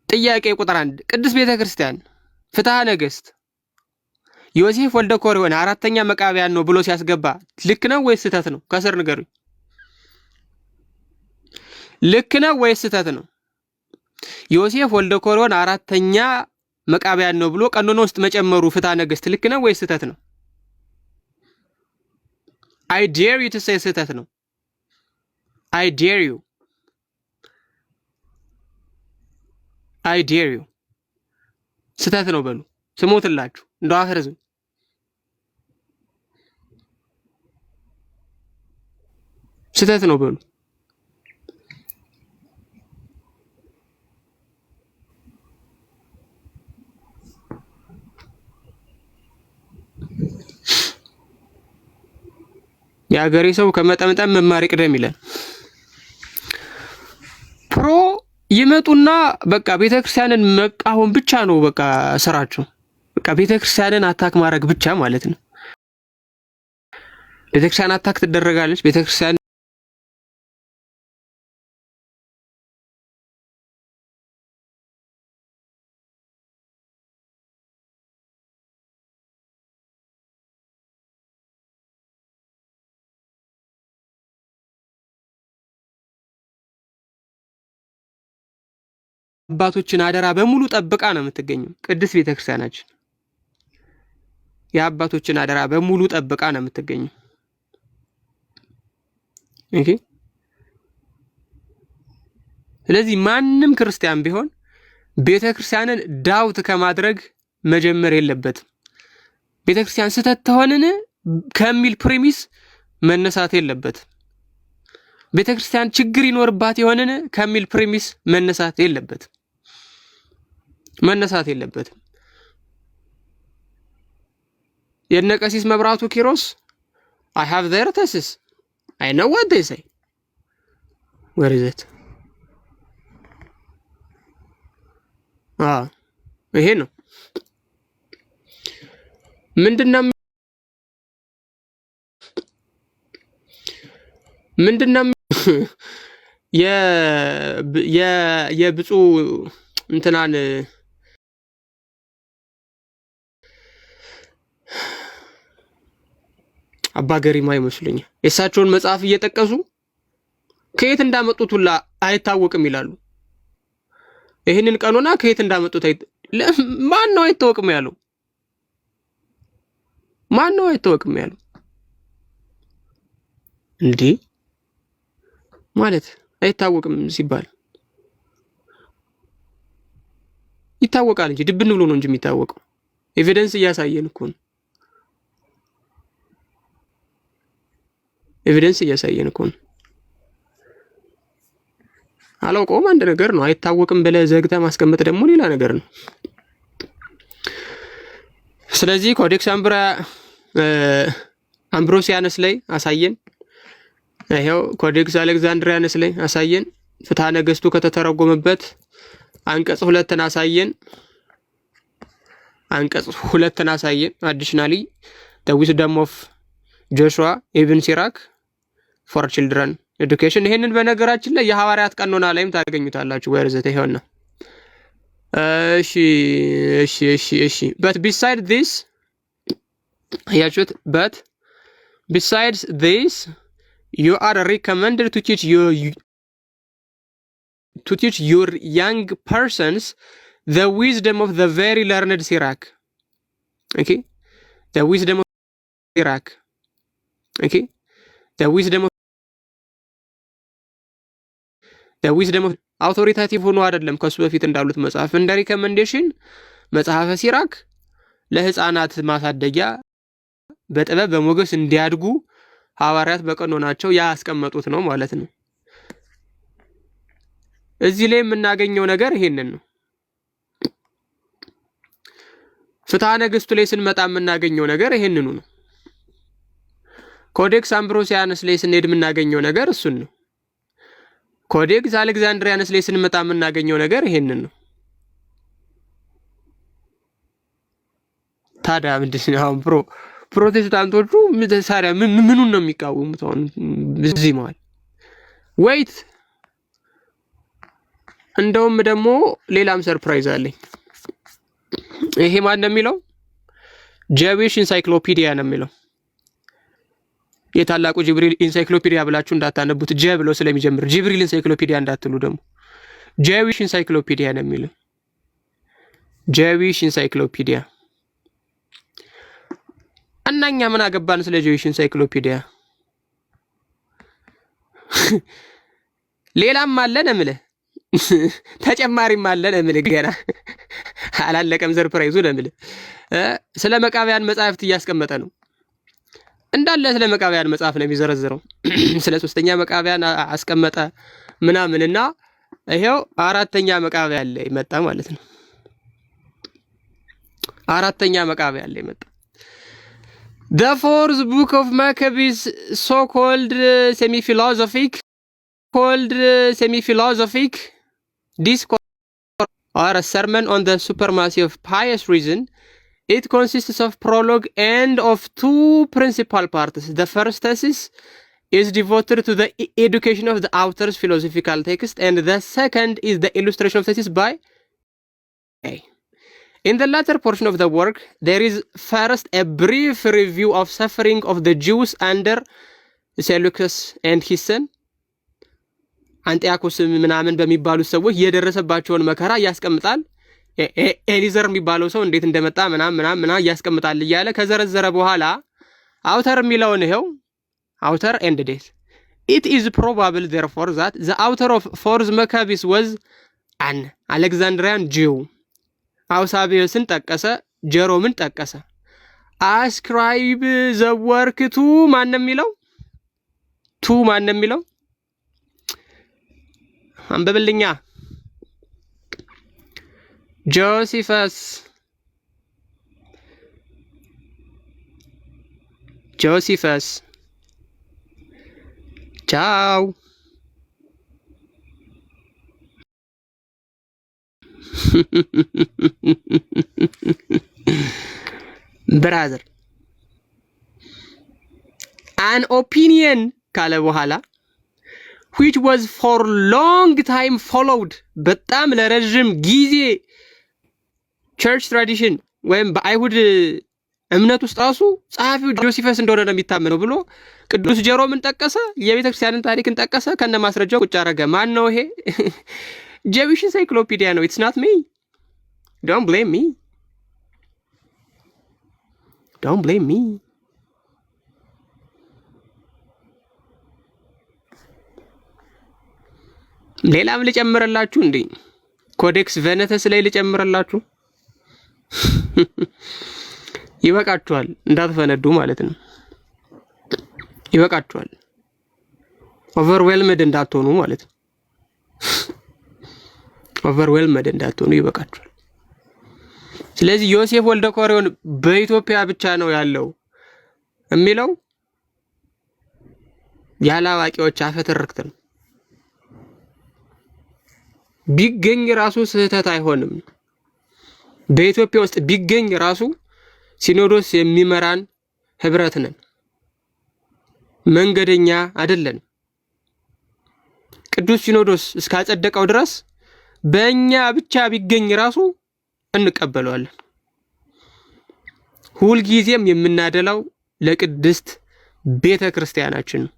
ጥያቄ ቁጥር 1፣ ቅድስት ቤተ ክርስቲያን ፍትሐ ነገሥት ዮሴፍ ወልደ ኮሪዮን አራተኛ መቃቢያን ነው ብሎ ሲያስገባ ልክ ነው ወይስ ስህተት ነው? ከስር ንገሩኝ። ልክ ነው ወይስ ስህተት ነው? ዮሴፍ ወልደ ኮሪዮን አራተኛ መቃቢያን ነው ብሎ ቀኖና ውስጥ መጨመሩ ፍትሐ ነገሥት ልክ ነው ወይስ ስህተት ነው? I dare you to say ስህተት ነው። I dare you, I dare you፣ ስህተት ነው በሉ። ስሞትላችሁ እንደው አፈርዝም፣ ስህተት ነው በሉ። የሀገሬ ሰው ከመጠምጠም መማር ይቅደም ይላል። Pro ይመጡና በቃ ቤተክርስቲያንን መቃወም ብቻ ነው በቃ ስራቸው። በቃ ቤተክርስቲያንን attack ማድረግ ብቻ ማለት ነው። ቤተክርስቲያን attack ትደረጋለች። ቤተክርስቲያን አባቶችን አደራ በሙሉ ጠብቃ ነው የምትገኘው። ቅድስት ቤተክርስቲያናችን የአባቶችን አደራ በሙሉ ጠብቃ ነው የምትገኘው። Okay። ስለዚህ ማንም ክርስቲያን ቢሆን ቤተክርስቲያንን doubt ከማድረግ መጀመር የለበትም። ቤተክርስቲያን ስህተት ተሆንን ከሚል premise መነሳት የለበትም። ቤተክርስቲያን ችግር ይኖርባት የሆንን ከሚል premise መነሳት የለበትም መነሳት የለበትም። የነ ቀሲስ መብራቱ ኪሮስ፣ I have their thesis, I know what they say. Where is it? ይሄ ነው። ምንድነው የብፁዕ እንትናን አባ ገሪማ ይመስሉኛል፣ የእሳቸውን መጽሐፍ እየጠቀሱ ከየት እንዳመጡት ሁላ አይታወቅም ይላሉ። ይህንን ቀኖና ከየት እንዳመጡት ማን ነው አይታወቅም ያለው? ማን ነው አይታወቅም ያለው? እንዴ፣ ማለት አይታወቅም ሲባል ይታወቃል እንጂ፣ ድብን ብሎ ነው እንጂ የሚታወቀው። Evidence እያሳየን እኮ ነው። Evidence እያሳየን እኮ ነው። አላውቀውም አንድ ነገር ነው። አይታወቅም ብለህ ዘግተህ ማስቀመጥ ደግሞ ሌላ ነገር ነው። ስለዚህ Codex Ambrosianus ላይ አሳየን። ይኸው Codex Alexandrinus ላይ አሳየን። ፍትሐ ነገሥቱ ከተተረጎመበት አንቀጽ 2ን አሳየን። አንቀጽ 2ን አሳየን። Additionally, the Wisdom of Joshua Ibn Sirach for children education። ይሄንን በነገራችን ላይ የሐዋርያት ቀኖና ላይም ታገኙታላችሁ። Where is it? ይሄውና። እሺ፣ but beside this፣ አያችሁት፣ but besides this, you are recommended to teach your young persons the wisdom of the very learned Sirach. Okay, the wisdom of Sirach. Okay, the wisdom of authoritative ሆኖ አይደለም፣ ከሱ በፊት እንዳሉት መጽሐፍ እንደ recommendation መጽሐፈ ሲራክ ለህፃናት ማሳደጊያ በጥበብ በሞገስ እንዲያድጉ ሐዋርያት በቀኖናቸው ያስቀመጡት ነው ማለት ነው። እዚህ ላይ የምናገኘው ነገር ይሄንን ነው። ፍትሐ ነገሥቱ ላይ ስንመጣ የምናገኘው ነገር ይሄንኑ ነው። Codex Ambrosianus ላይ ስንሄድ የምናገኘው ነገር እሱን ነው። Codex Alexandrinus ላይ ስንመጣ የምናገኘው ነገር ይሄንን ነው። ታዲያ ምንድን ነው አሁን ፕሮቴስታንቶቹ ታዲያ ምኑን ነው የሚቃወሙት? አሁን እዚህ መዋል wait፣ እንደውም ደግሞ ሌላም surprise አለኝ። ይሄ ማን ነው የሚለው? Jewish Encyclopedia ነው የሚለው። የታላቁ ጅብሪል ኢንሳይክሎፒዲያ ብላችሁ እንዳታነቡት፣ J ብሎ ስለሚጀምር ጅብሪል ኢንሳይክሎፒዲያ እንዳትሉ ደግሞ Jewish Encyclopedia ነው የሚለው። Jewish Encyclopedia እና እኛ ምን አገባን ስለ Jewish Encyclopedia? ሌላም አለ ነው የምልህ፣ ተጨማሪም አለ ነው የምልህ። ገና አላለቀም surprise ኡ ነው የምልህ። ስለ መቃቢያን መጽሐፍት እያስቀመጠ ነው እንዳለ፣ ስለ መቃቢያን መጽሐፍ ነው የሚዘረዝረው። ስለ ሶስተኛ መቃቢያን አስቀመጠ ምናምን እና ይሄው አራተኛ መቃቢያን ላይ መጣ ማለት ነው። አራተኛ መቃቢያን ላይ መጣ። The fourth book of Maccabees, so-called semi-philosophic discourse or a sermon on the supremacy of pious reason. It consists of prologue and of two principal parts. The first thesis is devoted to the education of the author's philosophical text, and the second is the illustration of thesis by A. In the latter portion of the work, there is first a brief review of suffering of the Jews under Seleucus and his son አንጢያኮስ ምናምን በሚባሉት ሰዎች የደረሰባቸውን መከራ ያስቀምጣል። ኤሊዘር የሚባለው ሰው እንዴት እንደመጣ ምናምን ምናምን ምናምን ያስቀምጣል። እያለ ከዘረዘረ በኋላ author የሚለውን ይኸው author and date. It is probable, therefore, that the author of Fourth Maccabees was an Alexandrian Jew. አውሳቢዮስን ጠቀሰ፣ ጀሮምን ጠቀሰ። Ascribe the work to ማን ነው የሚለው? To ማን ነው የሚለው? አንብብልኛ። Josephus፣ Josephus። ቻው። Brother, an opinion ካለ በኋላ which was for long time followed፣ በጣም ለረዥም ጊዜ church tradition ወይም በአይሁድ እምነት ውስጥ ራሱ ጸሐፊው ጆሲፈስ እንደሆነ ነው የሚታመነው ብሎ ቅዱስ ጀሮምን ጠቀሰ፣ የቤተ ክርስቲያንን ታሪክን ጠቀሰ፣ ከነ ማስረጃው ቁጭ አረገ። ማን ነው ይሄ? Jewish Encyclopedia ነው። It's not me, don't blame me, don't blame me። ሌላም ልጨምርላችሁ እንዴ? Codex Venetus ላይ ልጨምርላችሁ? ይበቃችኋል፣ እንዳትፈነዱ ማለት ነው። ይበቃችኋል። Overwhelmed እንዳትሆኑ ማለት ነው። Overwhelmed እንዳትሆኑ ይበቃችኋል። ስለዚህ ዮሴፍ ወልደ ኮሪዮን በኢትዮጵያ ብቻ ነው ያለው የሚለው ያለ አዋቂዎች አፈ ትርክት ነው። ቢገኝ ራሱ ስህተት አይሆንም። በኢትዮጵያ ውስጥ ቢገኝ ራሱ ሲኖዶስ የሚመራን ህብረት ነን፣ መንገደኛ አይደለንም። ቅዱስ ሲኖዶስ እስካጸደቀው ድረስ በእኛ ብቻ ቢገኝ ራሱ እንቀበለዋለን። ሁልጊዜም የምናደላው ለቅድስት ቤተ ክርስቲያናችን ነው።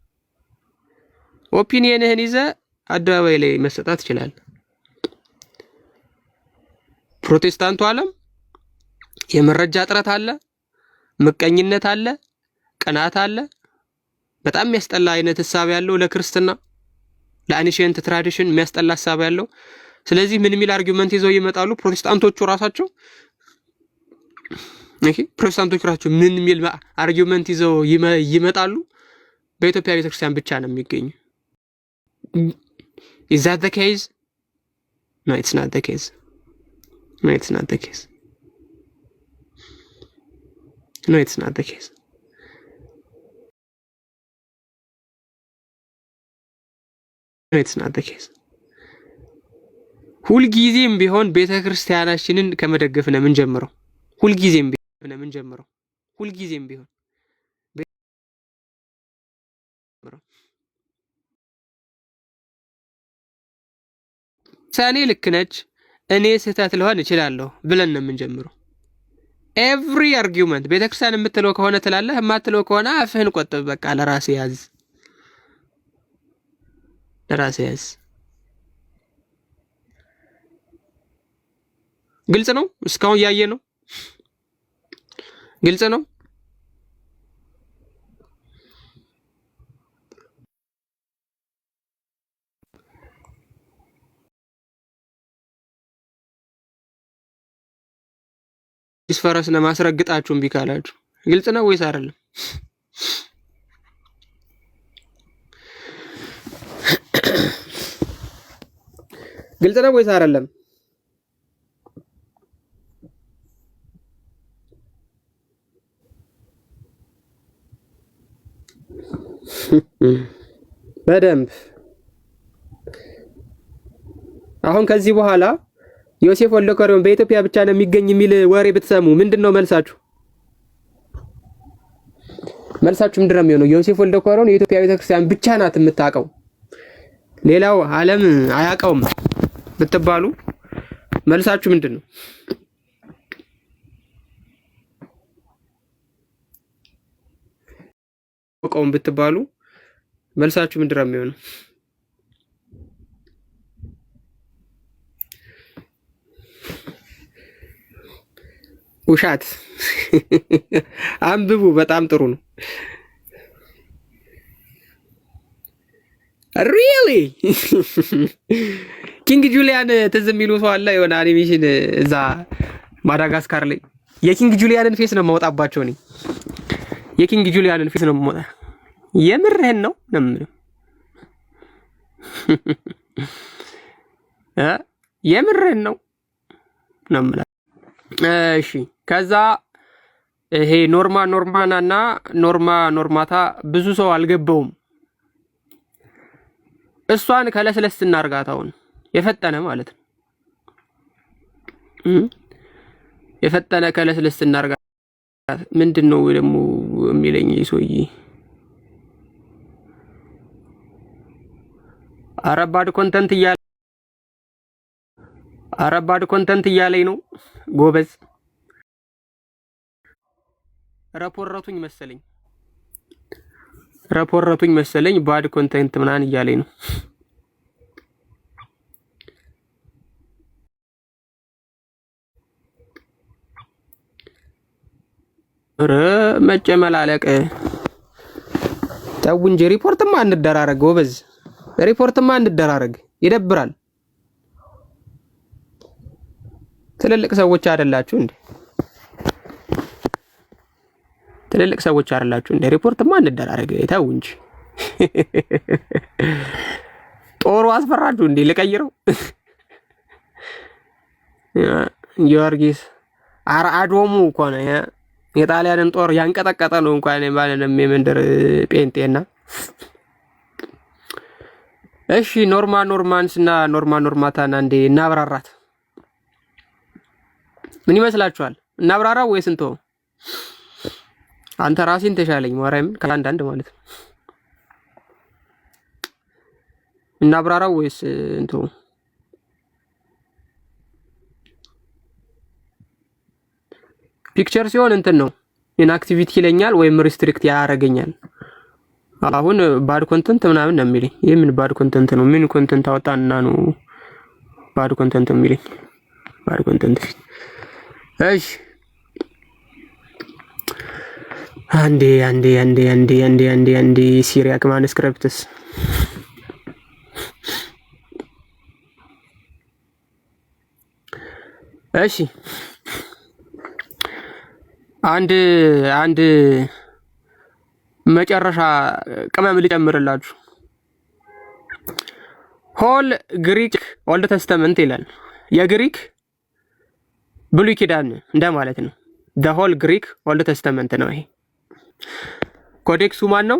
Opinion ህን ይዘህ አደባባይ ላይ መሰጣት ትችላለህ። ፕሮቴስታንቱ ዓለም የመረጃ እጥረት አለ፣ ምቀኝነት አለ፣ ቅናት አለ። በጣም የሚያስጠላ አይነት እሳቤ ያለው ለክርስትና፣ ለ ancient tradition የሚያስጠላ እሳቤ ያለው። ስለዚህ ምን የሚል argument ይዘው ይመጣሉ ፕሮቴስታንቶቹ ራሳቸው? Okay፣ ፕሮቴስታንቶቹ ራሳቸው ምን የሚል argument ይዘው ይመጣሉ? በኢትዮጵያ ቤተክርስቲያን ብቻ ነው የሚገኙ። Is that the case? No, it's not the case. No, it's not the case. No, it's not the case. No, it's not the case። ሁልጊዜም ቢሆን ቤተ ክርስቲያናችንን ከመደገፍ ነው የምንጀምረው። ሁልጊዜም ቢሆን ነው የምንጀምረው። ሁልጊዜም ቢሆን ሰኔ ልክ ነች፣ እኔ ስህተት ልሆን እችላለሁ ብለን ነው የምንጀምረው። Every argument ቤተክርስቲያን የምትለው ከሆነ ትላለህ፣ የማትለው ከሆነ አፍህን ቆጥብ። በቃ ለራስህ ያዝ፣ ለራስህ ያዝ። ግልጽ ነው። እስካሁን ያየ ነው። ግልጽ ነው። ፈረስ ነው ማስረግጣችሁ እምቢ ካላችሁ ግልጽ ነው ወይስ አይደለም? ግልጽ ነው ወይስ አይደለም? በደንብ አሁን ከዚህ በኋላ ዮሴፍ ወልደ ኮሪዮን በኢትዮጵያ ብቻ ነው የሚገኝ የሚል ወሬ ብትሰሙ ምንድን ነው መልሳችሁ? መልሳችሁ ምንድን ነው የሚሆነው? ዮሴፍ ወልደ ኮሪዮን የኢትዮጵያ ቤተክርስቲያን ብቻ ናት የምታውቀው፣ ሌላው ዓለም አያውቀውም ብትባሉ መልሳችሁ ምንድን ነው? አያውቀውም ብትባሉ መልሳችሁ ምንድን ነው የሚሆነው? ውሻት አንብቡ። በጣም ጥሩ ነው። Really King Julien ትዝ የሚሉ ሰው አለ። የሆነ አኒሜሽን እዛ ማዳጋስካር ላይ የ King Julien ን face ነው የማወጣባቸው እኔ። የ King Julien ን face ነው የማወጣ። የምርህን ነው ነው የምለው እ የምርህን ነው ነው የምለው። እሺ ከዛ ይሄ Norma Normanna እና Norma Normata ብዙ ሰው አልገባውም። እሷን ከለስለስ እናርጋት። አሁን የፈጠነ ማለት ነው የፈጠነ ከለስለስ እናርጋት። ምንድን ነው ደግሞ የሚለኝ ሰውዬ? አረ bad content እያለ አረ bad content እያለኝ ነው ጎበዝ። ረፖረቱኝ መሰለኝ ረፖረቱኝ መሰለኝ bad content ምናምን እያለኝ ነው። ኧረ መጨመላለቅ ተው እንጂ ሪፖርትማ እንደራረግ ጎበዝ፣ ሪፖርትማ እንደራረግ። ይደብራል። ትልልቅ ሰዎች አይደላችሁ እንዴ? ትልልቅ ሰዎች አይደላችሁ እንዴ? ሪፖርትማ እንደራረግ። ተው እንጂ ጦሩ አስፈራችሁ እንዴ? ልቀይረው። ጊዮርጊስ አርአዶሙ እኮ ነው የጣሊያንን ጦር ያንቀጠቀጠ ነው። እንኳን ማለንም የመንደር ጴንጤና እሺ፣ Norma Normans እና Norma Normata ን አንዴ እናብራራት። ምን ይመስላችኋል? እናብራራው ወይስ እንተወው? አንተ ራሴን ተሻለኝ ማርያምን ከአንዳንድ ማለት ነው። እናብራራው ወይስ እንተወው? Picture ሲሆን እንትን ነው inactivity ይለኛል ወይም restrict ያደርገኛል። አሁን bad content ምናምን ነው የሚለኝ። ይህ ምን bad content ነው? ምን content አወጣና ነው bad content የሚለኝ? Bad content። እሺ አንዴ አንዴ አንዴ አንዴ አንዴ አንዴ አንዴ Syriac manuscripts። እሺ አንድ አንድ መጨረሻ ቅመም ልጨምርላችሁ። Whole Greek Old Testament ይላል። የግሪክ ብሉይ ኪዳን እንደማለት ነው። The whole Greek Old Testament ነው ይሄ። Codex ኡ ማን ነው?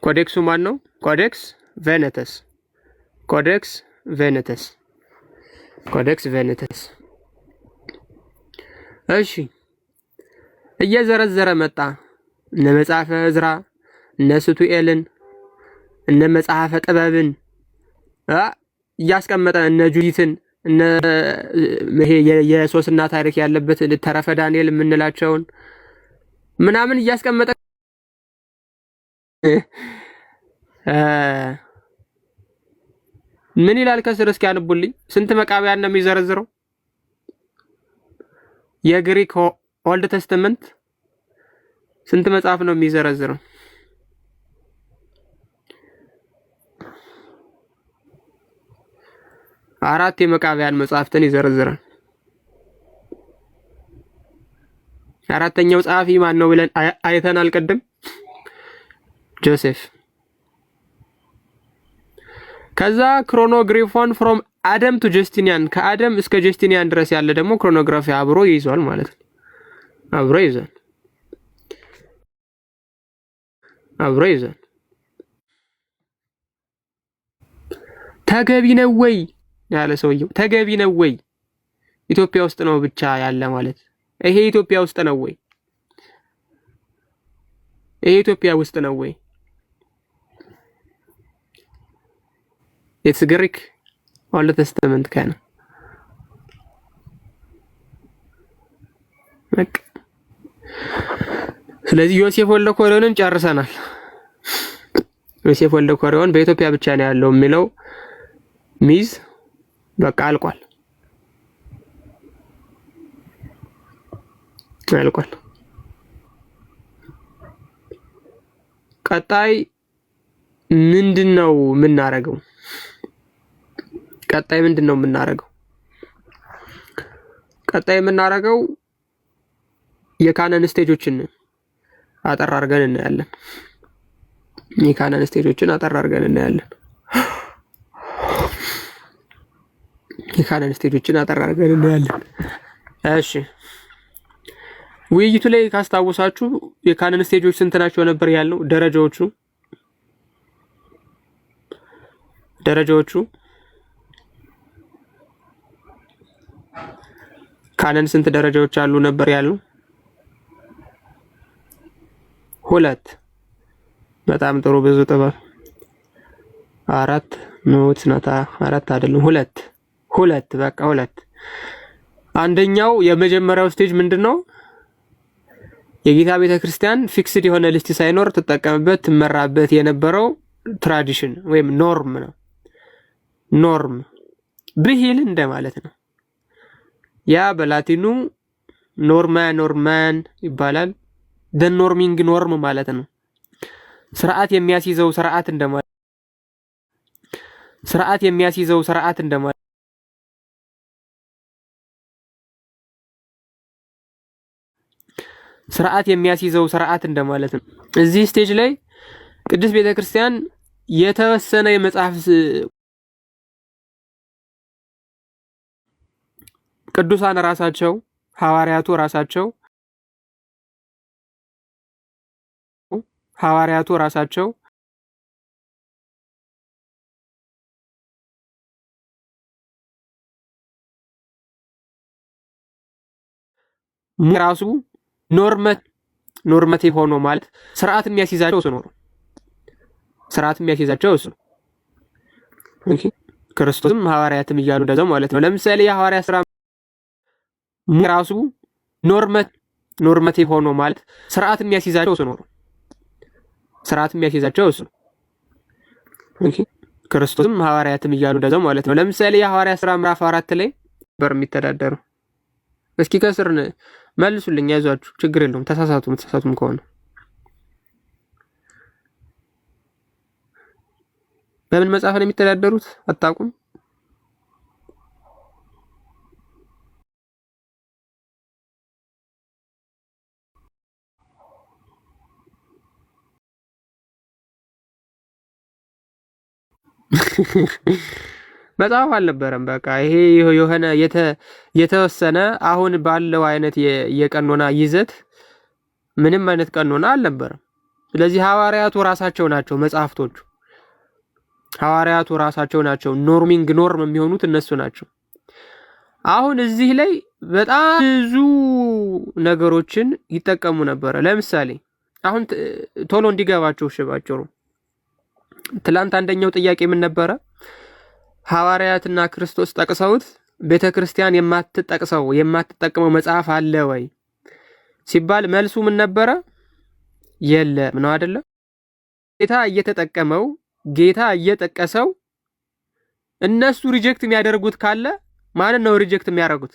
Codex ኡ ማን ነው? Codex Venetus፣ Codex Venetus፣ Codex Venetus። እሺ እየዘረዘረ መጣ። እነ መጽሐፈ ዕዝራ፣ እነ ስቱኤልን፣ እነ መጽሐፈ ጥበብን እያስቀመጠ፣ እነ ጁዲትን፣ እነ ይሄ የሶስና ታሪክ ያለበት ተረፈ ዳንኤል የምንላቸውን ምናምን እያስቀመጠ ምን ይላል ከስር እስኪ አንቡልኝ። ስንት መቃቢያን ነው የሚዘረዝረው? የግሪክ Old Testament ስንት መጽሐፍ ነው የሚዘረዝረው? አራት የመቃቢያን መጽሐፍትን ይዘረዝራል። አራተኛው ጸሐፊ ማን ነው ብለን አይተናል ቅድም፣ ጆሴፍ። ከዛ Chronographon from Adam to Justinian፣ ከአደም እስከ ጀስቲኒያን ድረስ ያለ ደግሞ chronography አብሮ ይይዟል ማለት ነው። አብሮ ይዟል፣ አብሮ ይዟል። ተገቢ ነው ወይ ያለ ሰውየው፣ ተገቢ ነው ወይ? ኢትዮጵያ ውስጥ ነው ብቻ ያለ ማለት ይሄ ኢትዮጵያ ውስጥ ነው ወይ? ይሄ ኢትዮጵያ ውስጥ ነው ወይ? It's Greek Old Testament canon። በቃ ስለዚህ ዮሴፍ ወልደ ኮሪዮንን ጨርሰናል። ዮሴፍ ወልደ ኮሪዮን በኢትዮጵያ ብቻ ነው ያለው የሚለው myth በቃ አልቋል፣ አልቋል። ቀጣይ ምንድን ነው የምናደርገው? ቀጣይ ምንድን ነው የምናደርገው? ቀጣይ የምናደርገው የ canon stage ኦችን አጠር አድርገን እናያለን። የ canon stage ኦችን አጠር አድርገን እናያለን። የ canon stage ኦችን አጠር አድርገን እናያለን። እሺ ውይይቱ ላይ ካስታወሳችሁ የ canon stage ኦች ስንት ናቸው ነበር ያልነው? ደረጃዎቹ canon ስንት ደረጃዎች አሉ ነበር ያልነው? ሁለት። በጣም ጥሩ፣ ብዙ ጥበብ። አራት ኖት ናታ፣ አራት አይደለም፣ ሁለት፣ ሁለት፣ በቃ ሁለት። አንደኛው የመጀመሪያው stage ምንድን ነው? የጌታ ቤተ ክርስቲያን fixed የሆነ list ሳይኖር ትጠቀምበት ትመራበት የነበረው tradition ወይም norm ነው። Norm ብሂል እንደማለት ነው። ያ በላቲኑ norma norman ይባላል። The norming norm ማለት ነው። ስርዓት የሚያስይዘው ስርዓት እንደማለት፣ ስርዓት የሚያስይዘው ስርዓት እንደማለት፣ ስርዓት የሚያስይዘው ስርዓት እንደማለት ነው። እዚህ stage ላይ ቅድስት ቤተክርስቲያን የተወሰነ የመጽሐፍ ቅዱሳን ራሳቸው፣ ሐዋርያቱ ራሳቸው፣ ሐዋርያቱ ራሳቸው ራሱ normative ሆኖ ማለት ስርዓት የሚያስይዛቸው እሱ ነው። ስርዓት የሚያስይዛቸው እሱ ነው። Okay ክርስቶስም ሐዋርያትም እያሉ እንደዛው ማለት ነው። ለምሳሌ የሐዋርያ ስራ ራሱ normative ሆኖ ማለት ስርዓት የሚያስይዛቸው እሱ ነው። ስርዓት የሚያስይዛቸው እሱ ነው። Okay ክርስቶስም ሐዋርያትም እያሉ እንደዛው ማለት ነው። ለምሳሌ የሐዋርያ ስራ ምዕራፍ 4 ላይ ነበር የሚተዳደሩ። እስኪ ከስር መልሱልኝ፣ አይዟችሁ፣ ችግር የለውም። ተሳሳቱ፣ ተሳሳቱም ከሆነ በምን መጽሐፍ ነው የሚተዳደሩት? አታውቁም? መጽሐፍ አልነበረም። በቃ ይሄ የሆነ የተወሰነ አሁን ባለው አይነት የቀኖና ይዘት ምንም አይነት ቀኖና አልነበረም። ስለዚህ ሐዋርያቱ ራሳቸው ናቸው መጽሐፍቶቹ። ሐዋርያቱ ራሳቸው ናቸው norming norm የሚሆኑት እነሱ ናቸው። አሁን እዚህ ላይ በጣም ብዙ ነገሮችን ይጠቀሙ ነበረ። ለምሳሌ አሁን ቶሎ እንዲገባችሁ እሺ፣ ባጭሩ ትላንት አንደኛው ጥያቄ ምን ነበረ? ሐዋርያትና ክርስቶስ ጠቅሰውት ቤተ ክርስቲያን የማትጠቅሰው የማትጠቅመው መጽሐፍ አለ ወይ ሲባል መልሱ ምን ነበረ? የለም ነው አይደለ? ጌታ እየተጠቀመው ጌታ እየጠቀሰው እነሱ reject የሚያደርጉት ካለ ማንን ነው reject የሚያደርጉት?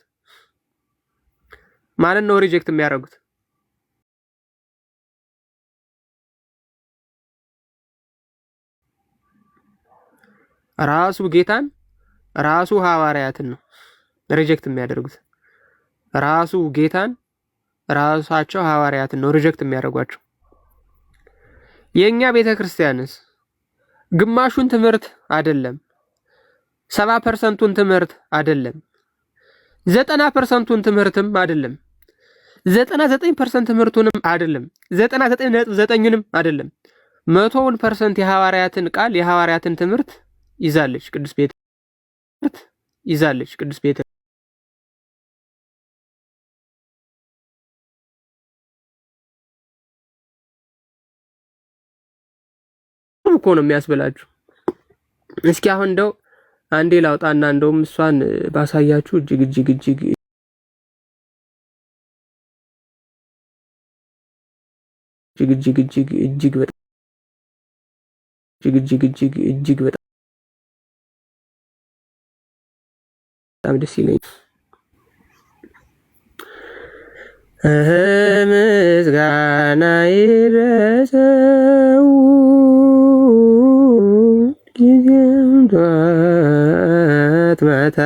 ማንን ነው reject የሚያደርጉት? ራሱ ጌታን ራሱ ሐዋርያትን ነው reject የሚያደርጉት። ራሱ ጌታን ራሳቸው ሐዋርያትን ነው reject የሚያደርጓቸው። የእኛ ቤተ ክርስቲያንስ ግማሹን ትምህርት አይደለም፣ 70%ቱን ትምህርት አይደለም፣ 90%ቱን ትምህርትም አይደለም፣ 99% ትምህርቱንም አይደለም፣ 99.9ንም አይደለም፣ 100ውን% የሐዋርያትን ቃል የሐዋርያትን ትምህርት ይዛለች ቅዱስ ቤተ ይዛለች ቅዱስ ቤተ እኮ ነው የሚያስብላችሁ። እስኪ አሁን እንደው አንዴ ላውጣና እንደውም እሷን ባሳያችሁ እጅግ እጅግ እጅግ እጅግ እጅግ እጅግ እጅግ በጣም እጅግ እጅግ እጅግ እጅግ በጣም ደስ ይለኛል። ምስጋና ይድረሰው ማታ።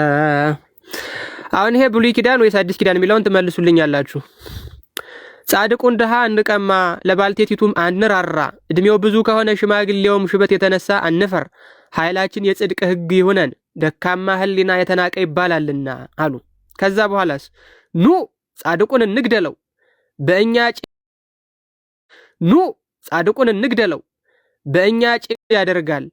አሁን ይሄ ብሉይ ኪዳን ወይስ አዲስ ኪዳን የሚለውን ትመልሱልኛላችሁ። ጻድቁን ድሃ አንቀማ፣ ለባልቴቲቱም አንራራ፣ እድሜው ብዙ ከሆነ ሽማግሌውም ሽበት የተነሳ አንፈር፣ ኃይላችን የጽድቅ ሕግ ይሁነን፣ ደካማ ሕሊና የተናቀ ይባላልና አሉ። ከዛ በኋላስ ኑ ጻድቁን እንግደለው፣ በእኛ ኑ ጻድቁን እንግደለው፣ በእኛ ጭንቅ ያደርጋል፣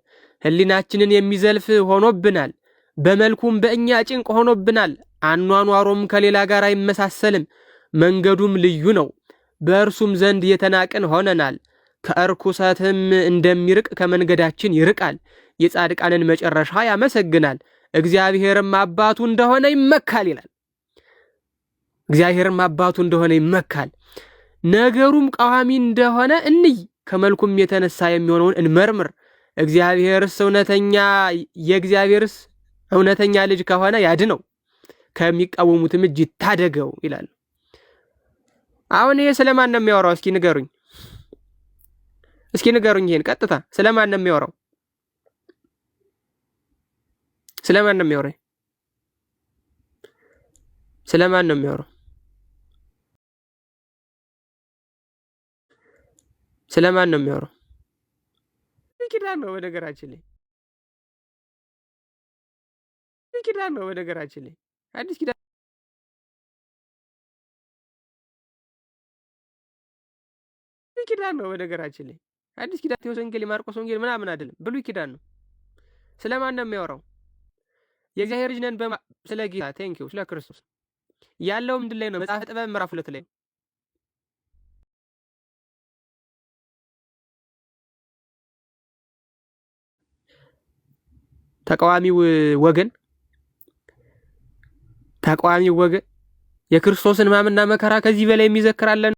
ሕሊናችንን የሚዘልፍ ሆኖብናል፣ በመልኩም በእኛ ጭንቅ ሆኖብናል። አኗኗሮም ከሌላ ጋር አይመሳሰልም፣ መንገዱም ልዩ ነው። በእርሱም ዘንድ የተናቅን ሆነናል። ከእርኩሰትም እንደሚርቅ ከመንገዳችን ይርቃል። የጻድቃንን መጨረሻ ያመሰግናል፣ እግዚአብሔርም አባቱ እንደሆነ ይመካል ይላል። እግዚአብሔርም አባቱ እንደሆነ ይመካል። ነገሩም ቋሚ እንደሆነ እንይ፣ ከመልኩም የተነሳ የሚሆነውን እንመርምር። እግዚአብሔርስ እውነተኛ የእግዚአብሔርስ እውነተኛ ልጅ ከሆነ ያድነው፣ ከሚቃወሙትም እጅ ይታደገው ይላል። አሁን ይሄ ስለማን ነው የሚያወራው? እስኪ ንገሩኝ፣ እስኪ ንገሩኝ። ይሄን ቀጥታ ስለማን ነው የሚያወራው? ስለማን ነው የሚያወራው? ስለማን ነው የሚያወራው? ስለማን ነው የሚያወራው? ኪዳን ነው በነገራችን ላይ ኪዳን ነው በነገራችን ላይ አዲስ ኪዳን ኪዳን ነው በነገራችን ላይ አዲስ ኪዳን ማቴዎስ ወንጌል፣ የማርቆስ ወንጌል ምናምን አይደለም፣ ብሉይ ኪዳን ነው። ስለማን ነው የሚያወራው? የእግዚአብሔር ልጅ ነን ስለ ጌታ thank you ስለ ክርስቶስ ያለው ምንድን ላይ ነው? መጽሐፈ ጥበብ ምዕራፍ 2 ላይ ተቃዋሚው ወገን ተቃዋሚው ወገን የክርስቶስን ሕማምና መከራ ከዚህ በላይ የሚዘክራለን?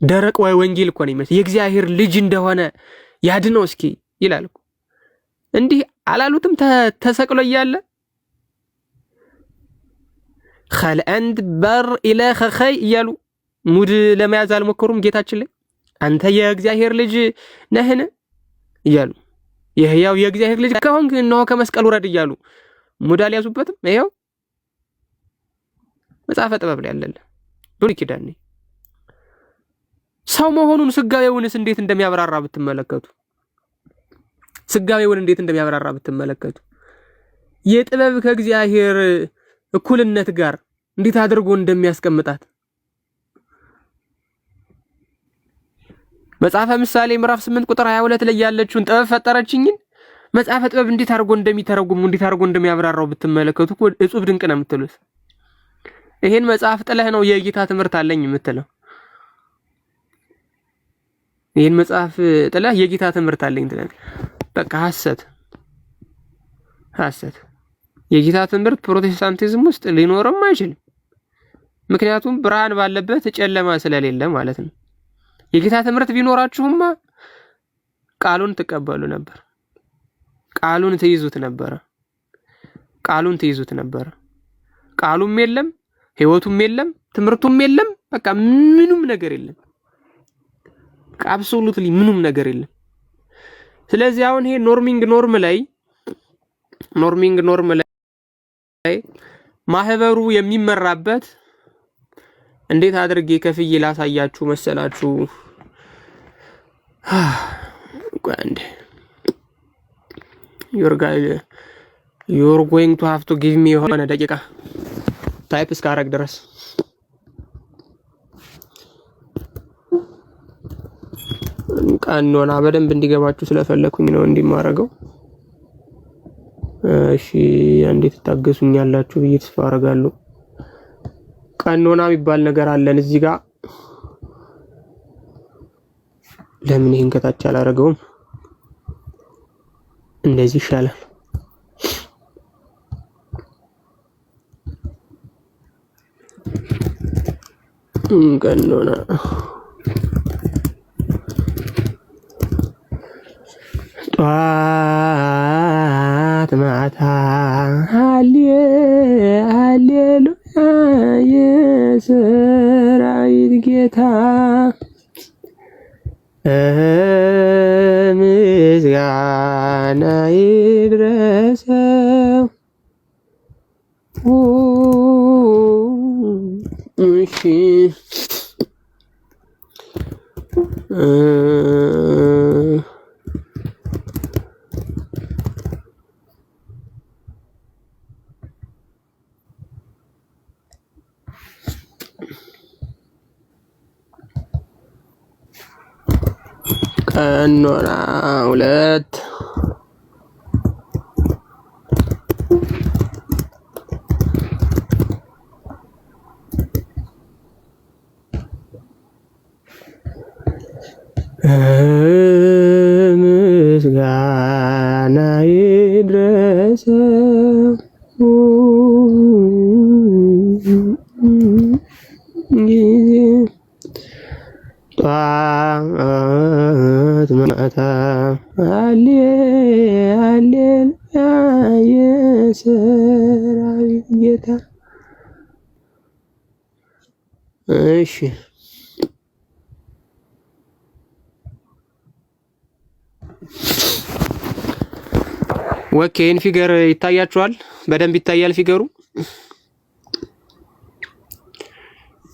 ደረቅ ወይ ወንጌል እኮ ነው የሚመስል። የእግዚአብሔር ልጅ እንደሆነ ያድነው እስኪ ይላል እኮ። እንዲህ አላሉትም? ተሰቅሎ እያለ ኸልአንድ በር ኢለኸ ኸይ እያሉ ሙድ ለመያዝ አልሞከሩም? ጌታችን ላይ አንተ የእግዚአብሔር ልጅ ነህን እያሉ የህያው የእግዚአብሔር ልጅ ከሆንክ እነሆ ከመስቀል ውረድ እያሉ ሙድ አልያዙበትም? ይኸው መጽሐፈ ጥበብ ላይ ያለለ ብሉይ ኪዳን ሰው ሰው መሆኑን ስጋዌውንስ እንዴት እንደሚያብራራ ብትመለከቱ፣ ስጋዌውን እንዴት እንደሚያብራራ ብትመለከቱ፣ የጥበብ ከእግዚአብሔር እኩልነት ጋር እንዴት አድርጎ እንደሚያስቀምጣት መጽሐፈ ምሳሌ ምዕራፍ 8 ቁጥር 22 ላይ ያለችውን ጥበብ ፈጠረችኝን መጽሐፈ ጥበብ እንዴት አድርጎ እንደሚተረጉሙ እንዴት አድርጎ እንደሚያብራራው ብትመለከቱ እጹብ ድንቅ ነው የምትሉት። ይሄን መጽሐፍ ጥለህ ነው የጌታ ትምህርት አለኝ የምትለው። ይሄን መጽሐፍ ጥለህ የጌታ ትምህርት አለኝ ትላለህ። በቃ ሐሰት ሐሰት። የጌታ ትምህርት ፕሮቴስታንቲዝም ውስጥ ሊኖርም አይችልም። ምክንያቱም ብርሃን ባለበት ጨለማ ስለሌለ ማለት ነው። የጌታ ትምህርት ቢኖራችሁማ ቃሉን ትቀበሉ ነበር። ቃሉን ትይዙት ነበረ። ቃሉን ትይዙት ነበረ። ቃሉም የለም፣ ህይወቱም የለም፣ ትምህርቱም የለም። በቃ ምኑም ነገር የለም። Absolutely ምኑም ነገር የለም። ስለዚህ አሁን ይሄ norming norm ላይ norming norm ላይ ማህበሩ የሚመራበት እንዴት አድርጌ ከፍዬ ላሳያችሁ መሰላችሁ? ቆይ አንዴ፣ you're going to have to give me የሆነ ደቂቃ type እስካረግ ድረስ። ቀኖና በደንብ እንዲገባችሁ ስለፈለኩኝ ነው እንዲማረገው። እሺ፣ እንዴት ትታገሱኛላችሁ ብዬ ተስፋ አደርጋለሁ። ቀኖና የሚባል ነገር አለን እዚህ ጋር። ለምን ይሄን ከታች አላደረገውም? እንደዚህ ይሻላል። ቀኖና ጧት ማታ ሃሌሉያ የሰራዊት ጌታ ምስጋና ይድረሰው። እሺ፣ ቀኖና 2። ምስጋና ይድረሰው ጊዜ ጧት ማታ ሃሌ ሃሌሉያ የሰራዊት ጌታ። እሺ፣ okay፣ ይህን figure ይታያችኋል? በደንብ ይታያል figure ኡ?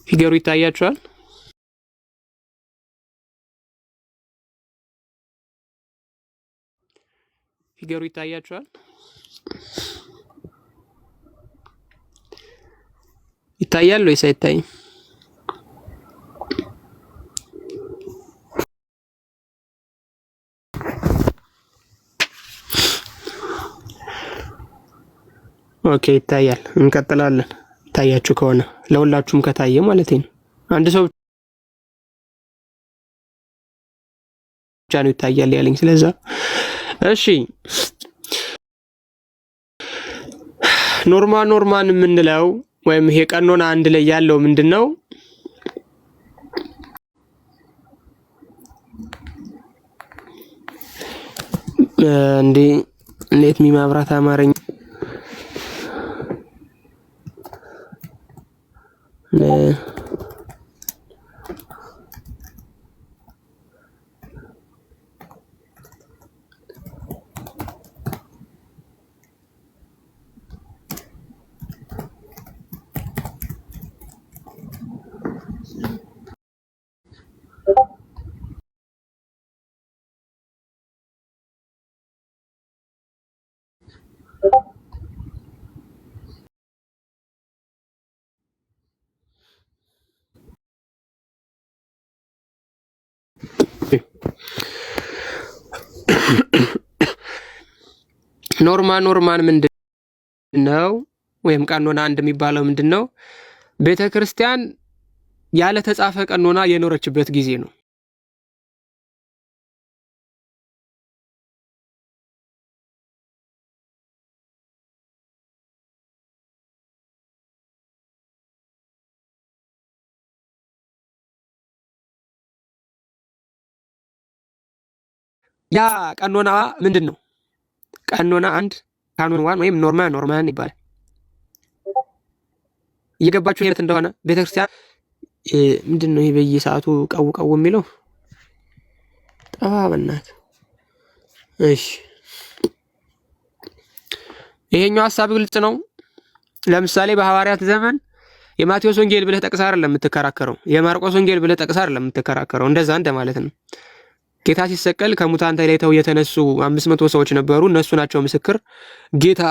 Figure ኡ ይታያችኋል? Figure ኡ ይታያችኋል? ይታያል ወይስ አይታይም? Okay፣ ይታያል። እንቀጥላለን። ይታያችሁ ከሆነ፣ ለሁላችሁም ከታየ ማለት ነው። አንድ ሰው ብቻ ነው ይታያል ያለኝ። ስለዛ እሺ፣ norma normal የምንለው ወይም ይሄ ቀኖና 1 ላይ ያለው ምንድን ነው? እንዴ፣ እንዴት ማብራት አማረኝ። Norma Norman ምንድን ነው? ወይም ቀኖና አንድ የሚባለው ምንድን ነው? ቤተ ክርስቲያን ያለ ተጻፈ ቀኖና የኖረችበት ጊዜ ነው። ያ ቀኖና ምንድን ነው? ቀኖና አንድ canon one ወይም Norma Norman ይባላል። እየገባችሁ የት እንደሆነ ቤተክርስቲያን ምንድን ነው ይሄ በየሰዓቱ ቀው ቀው የሚለው ጠባ በእናትህ። እሺ ይሄኛው ሀሳብ ግልጽ ነው። ለምሳሌ በሐዋርያት ዘመን የማቴዎስ ወንጌል ብለህ ጠቅሰህ አይደለም የምትከራከረው፣ የማርቆስ ወንጌል ብለህ ጠቅሰህ አይደለም የምትከራከረው። እንደዛ እንደማለት ነው። ጌታ ሲሰቀል ከሙታን ተለይተው የተነሱ 500 ሰዎች ነበሩ። እነሱ ናቸው ምስክር። ጌታ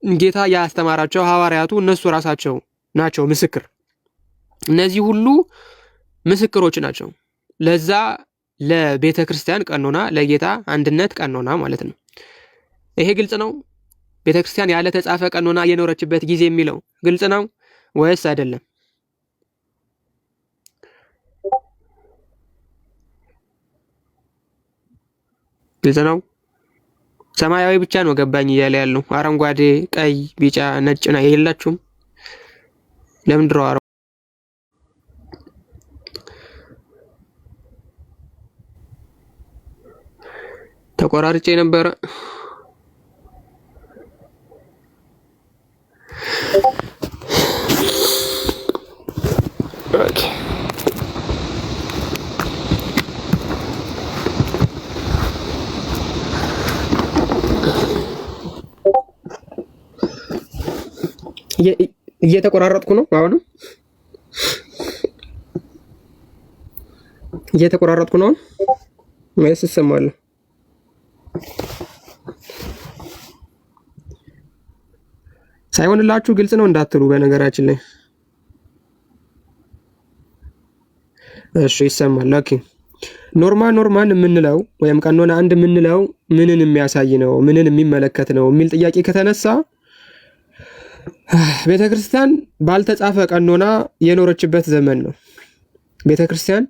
ጌታ ያስተማራቸው ሐዋርያቱ እነሱ ራሳቸው ናቸው ምስክር። እነዚህ ሁሉ ምስክሮች ናቸው ለዛ ለቤተ ክርስቲያን ቀኖና፣ ለጌታ አንድነት ቀኖና ማለት ነው። ይሄ ግልጽ ነው። ቤተ ክርስቲያን ያለ ተጻፈ ቀኖና የኖረችበት ጊዜ የሚለው ግልጽ ነው ወይስ አይደለም? ግልጽ ነው። ሰማያዊ ብቻ ነው ገባኝ እያለ ያለው። አረንጓዴ፣ ቀይ፣ ቢጫ፣ ነጭ ነው የላችሁም? ለምን ድሮ ተቆራርጬ ነበረ። Okay እየተቆራረጥኩ ነው። አሁንም እየተቆራረጥኩ ነው ወይስ እሰማለሁ? ሳይሆንላችሁ ግልጽ ነው እንዳትሉ። በነገራችን ላይ እሺ ይሰማል። Okay Norma Norman የምንለው ወይም ቀኖና አንድ የምንለው ምንን የሚያሳይ ነው? ምንን የሚመለከት ነው የሚል ጥያቄ ከተነሳ ቤተ ክርስቲያን ባልተጻፈ ቀኖና የኖረችበት ዘመን ነው። ቤተ ክርስቲያን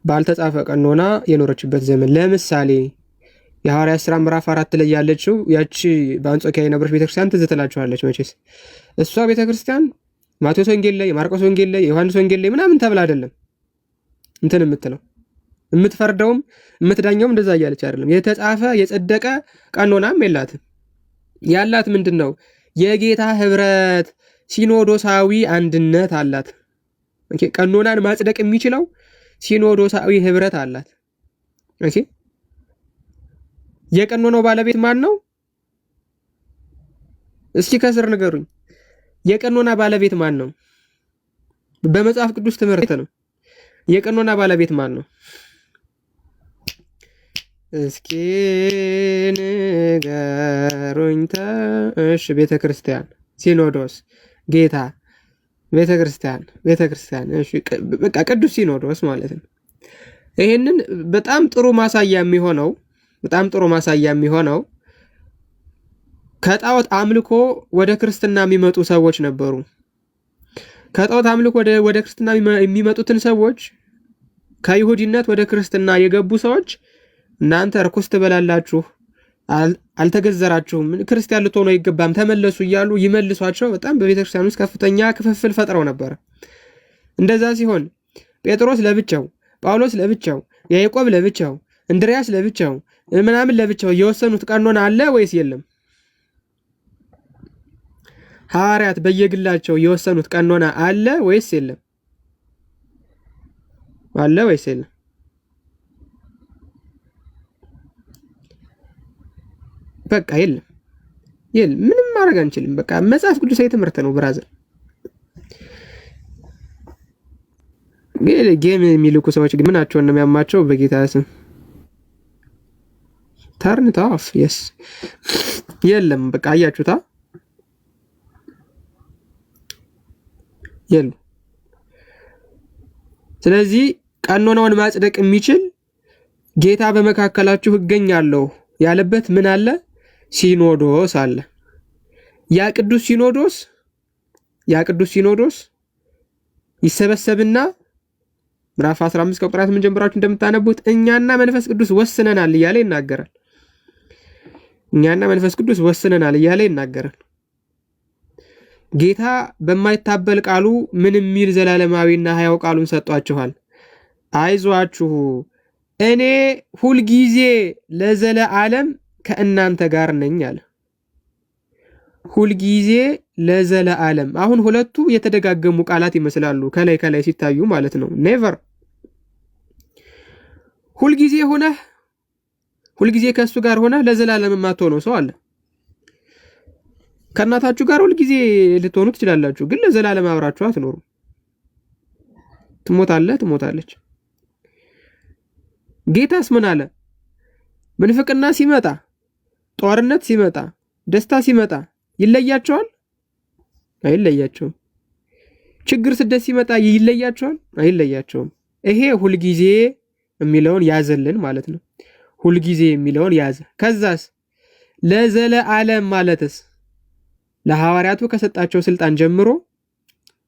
ባልተጻፈ ቀኖና የኖረችበት ዘመን። ለምሳሌ የሐዋርያት ሥራ ምዕራፍ 4 ላይ ያለችው ያቺ በአንጾኪያ የነበረች ቤተክርስቲያን ትዝ ትላችኋለች መቼስ። እሷ ቤተክርስቲያን ማቴዎስ ወንጌል ላይ፣ የማርቆስ ወንጌል ላይ፣ የዮሐንስ ወንጌል ላይ ምናምን ተብላ አይደለም እንትን የምትለው የምትፈርደውም የምትዳኘውም እንደዛ እያለች አይደለም። የተጻፈ የጸደቀ ቀኖናም የላትም። ያላት ምንድን ነው? የጌታ ህብረት ሲኖዶሳዊ አንድነት አላት። Okay፣ ቀኖናን ማጽደቅ የሚችለው ሲኖዶሳዊ ህብረት አላት። Okay፣ የቀኖናው ባለቤት ማን ነው? እስኪ ከስር ንገሩኝ። የቀኖና ባለቤት ማን ነው? በመጽሐፍ ቅዱስ ትምህርት ነው። የቀኖና ባለቤት ማን ነው? እስኪ ንገሩኝ። እሺ፣ ቤተ ክርስቲያን፣ ሲኖዶስ፣ ጌታ፣ ቤተ ክርስቲያን፣ ቤተ ክርስቲያን። እሺ፣ በቃ ቅዱስ ሲኖዶስ ማለት ነው። ይሄንን በጣም ጥሩ ማሳያ የሚሆነው በጣም ጥሩ ማሳያ የሚሆነው ከጣዖት አምልኮ ወደ ክርስትና የሚመጡ ሰዎች ነበሩ። ከጣዖት አምልኮ ወደ ክርስትና የሚመጡትን ሰዎች፣ ከይሁዲነት ወደ ክርስትና የገቡ ሰዎች እናንተ ርኩስ ትበላላችሁ፣ አልተገዘራችሁም፣ ክርስቲያን ልትሆኑ አይገባም፣ ተመለሱ እያሉ ይመልሷቸው። በጣም በቤተክርስቲያን ውስጥ ከፍተኛ ክፍፍል ፈጥረው ነበር። እንደዛ ሲሆን ጴጥሮስ ለብቻው፣ ጳውሎስ ለብቻው፣ ያዕቆብ ለብቻው፣ እንድርያስ ለብቻው፣ ምናምን ለብቻው የወሰኑት ቀኖና አለ ወይስ የለም? ሐዋርያት በየግላቸው የወሰኑት ቀኖና አለ ወይስ የለም? አለ ወይስ የለም? በቃ የለም፣ የለም። ምንም ማድረግ አንችልም። በቃ መጽሐፍ ቅዱሳዊ ትምህርት ነው brother። Game የሚልኩ ሰዎች ግን ምናቸውን ነው የሚያማቸው? በጌታ ስም turn it off። Yes፣ የለም። በቃ አያችሁታ፣ የሉ። ስለዚህ ቀኖናውን ማጽደቅ የሚችል ጌታ በመካከላችሁ እገኛለሁ ያለበት ምን አለ? ሲኖዶስ አለ። ያ ቅዱስ ሲኖዶስ ያ ቅዱስ ሲኖዶስ ይሰበሰብና ምዕራፍ 15 ከቁጥር 8 ጀምራችሁ እንደምታነቡት እኛና መንፈስ ቅዱስ ወስነናል እያለ ይናገራል። እኛና መንፈስ ቅዱስ ወስነናል እያለ ይናገራል። ጌታ በማይታበል ቃሉ ምን የሚል ዘላለማዊና ሕያው ቃሉን ሰጧችኋል? አይዟችሁ እኔ ሁልጊዜ ለዘለዓለም ከእናንተ ጋር ነኝ አለ። ሁልጊዜ ለዘለዓለም። አሁን ሁለቱ የተደጋገሙ ቃላት ይመስላሉ ከላይ ከላይ ሲታዩ ማለት ነው። Never። ሁልጊዜ ሆነህ ሁልጊዜ ከእሱ ጋር ሆነህ ለዘላለም የማትሆነው ሰው አለ። ከእናታችሁ ጋር ሁልጊዜ ልትሆኑ ትችላላችሁ፣ ግን ለዘላለም አብራችሁ አትኖሩ። ትሞታለህ፣ ትሞታለች። ጌታስ ምን አለ? ምንፍቅና ሲመጣ፣ ጦርነት ሲመጣ፣ ደስታ ሲመጣ ይለያቸዋል? አይለያቸውም። ችግር፣ ስደት ሲመጣ ይለያቸዋል? አይለያቸውም። ይሄ ሁልጊዜ የሚለውን ያዘልን ማለት ነው። ሁልጊዜ የሚለውን ያዘ። ከዛስ ለዘለዓለም ማለትስ ለሐዋርያቱ ከሰጣቸው ስልጣን ጀምሮ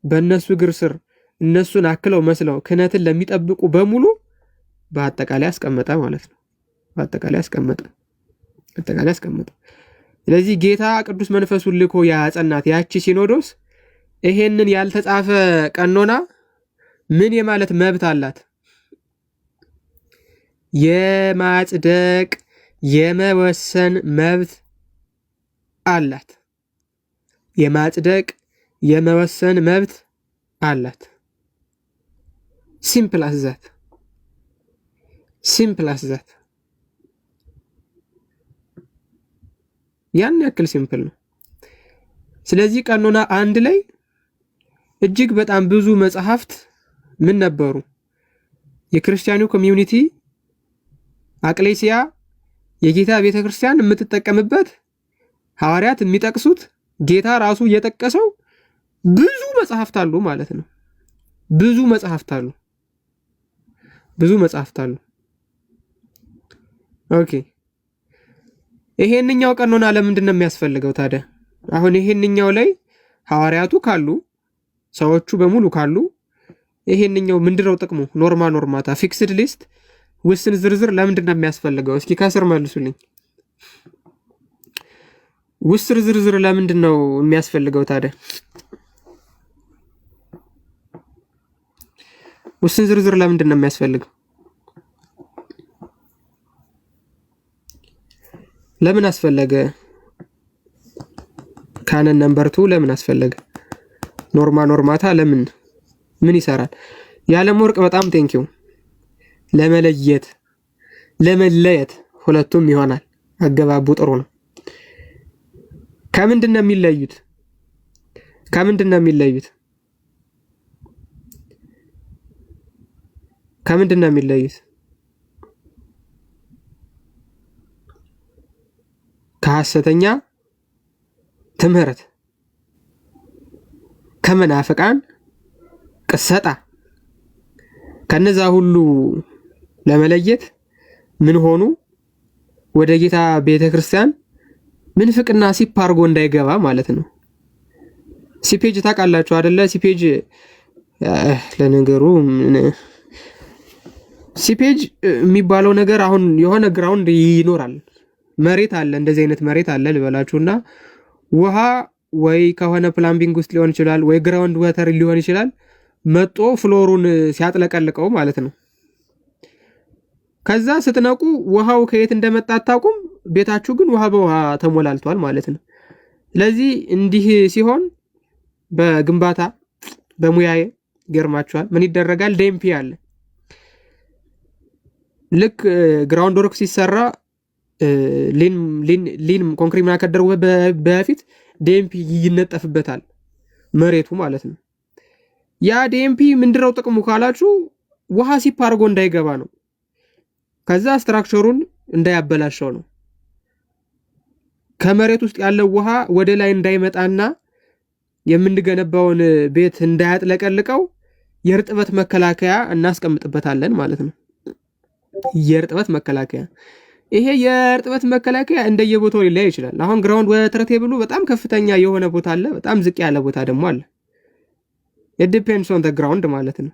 በእነሱ እግር ስር እነሱን አክለው መስለው ክህነትን ለሚጠብቁ በሙሉ በአጠቃላይ አስቀመጠ ማለት ነው። በአጠቃላይ አስቀመጠ። አጠቃላይ አስቀመጠ። ስለዚህ ጌታ ቅዱስ መንፈሱን ልኮ ያጸናት ያቺ ሲኖዶስ ይሄንን ያልተጻፈ ቀኖና ምን የማለት መብት አላት? የማጽደቅ የመወሰን መብት አላት። የማጽደቅ የመወሰን መብት አላት። Simple as that፣ simple as that። ያን ያክል simple ነው። ስለዚህ ቀኖና አንድ ላይ እጅግ በጣም ብዙ መጽሐፍት ምን ነበሩ? የክርስቲያኑ community አቅሌሲያ የጌታ ቤተ ክርስቲያን የምትጠቀምበት፣ ሐዋርያት የሚጠቅሱት፣ ጌታ ራሱ እየጠቀሰው ብዙ መጽሐፍት አሉ ማለት ነው። ብዙ መጽሐፍት አሉ። ብዙ መጽሐፍት አሉ። Okay፣ ይሄንኛው ቀኖና ለምንድን ነው የሚያስፈልገው ታዲያ? አሁን ይሄንኛው ላይ ሐዋርያቱ ካሉ፣ ሰዎቹ በሙሉ ካሉ ይሄንኛው ምንድነው ጥቅሙ? Norma normata፣ fixed list፣ ውስን ዝርዝር ለምንድን ነው የሚያስፈልገው? እስኪ ከስር መልሱልኝ። ውስን ዝርዝር ለምንድን ነው የሚያስፈልገው ታዲያ? ውስን ዝርዝር ለምንድን ነው የሚያስፈልገው? ለምን አስፈለገ? Canon number 2 ለምን አስፈለገ? Norma normata ለምን ምን ይሰራል? የዓለም ወርቅ በጣም thank you። ለመለየት፣ ለመለየት ሁለቱም ይሆናል። አገባቡ ጥሩ ነው። ከምንድን ነው የሚለዩት? ከምንድን ነው የሚለዩት? ከምንድን ነው የሚለዩት? ከሐሰተኛ ትምህርት፣ ከመናፍቃን ቅሰጣ፣ ከነዛ ሁሉ ለመለየት ምን ሆኑ? ወደ ጌታ ቤተ ክርስቲያን ምንፍቅና seep አድርጎ እንዳይገባ ማለት ነው። Seepage ታውቃላችሁ አይደለ? Seepage ለነገሩ seepage የሚባለው ነገር አሁን የሆነ ground ይኖራል፣ መሬት አለ፣ እንደዚህ አይነት መሬት አለ ልበላችሁና ውሃ ወይ ከሆነ plumbing ውስጥ ሊሆን ይችላል፣ ወይ ground water ሊሆን ይችላል፣ መጦ floor ኡን ሲያጥለቀልቀው ማለት ነው። ከዛ ስትነቁ ውሃው ከየት እንደመጣ አታውቁም። ቤታችሁ ግን ውሃ በውሃ ተሞላልቷል ማለት ነው። ስለዚህ እንዲህ ሲሆን በግንባታ በሙያዬ ገርማችኋል፣ ምን ይደረጋል? DMP አለ። ልክ ground work ሲሰራ ሊን ኮንክሪት ምናምን ከደረጉ በፊት DMP ይነጠፍበታል መሬቱ ማለት ነው። ያ DMP ምንድነው ጥቅሙ ካላችሁ ውሃ seep አድርጎ እንዳይገባ ነው። ከዛ structure ኡን እንዳያበላሸው ነው። ከመሬት ውስጥ ያለው ውሃ ወደ ላይ እንዳይመጣና የምንገነባውን ቤት እንዳያጥለቀልቀው የእርጥበት መከላከያ እናስቀምጥበታለን ማለት ነው። የእርጥበት መከላከያ። ይሄ የእርጥበት መከላከያ እንደየቦታው ሊለያይ ይችላል። አሁን ground water table ኡ በጣም ከፍተኛ የሆነ ቦታ አለ፣ በጣም ዝቅ ያለ ቦታ ደግሞ አለ። Depends on ground ማለት ነው።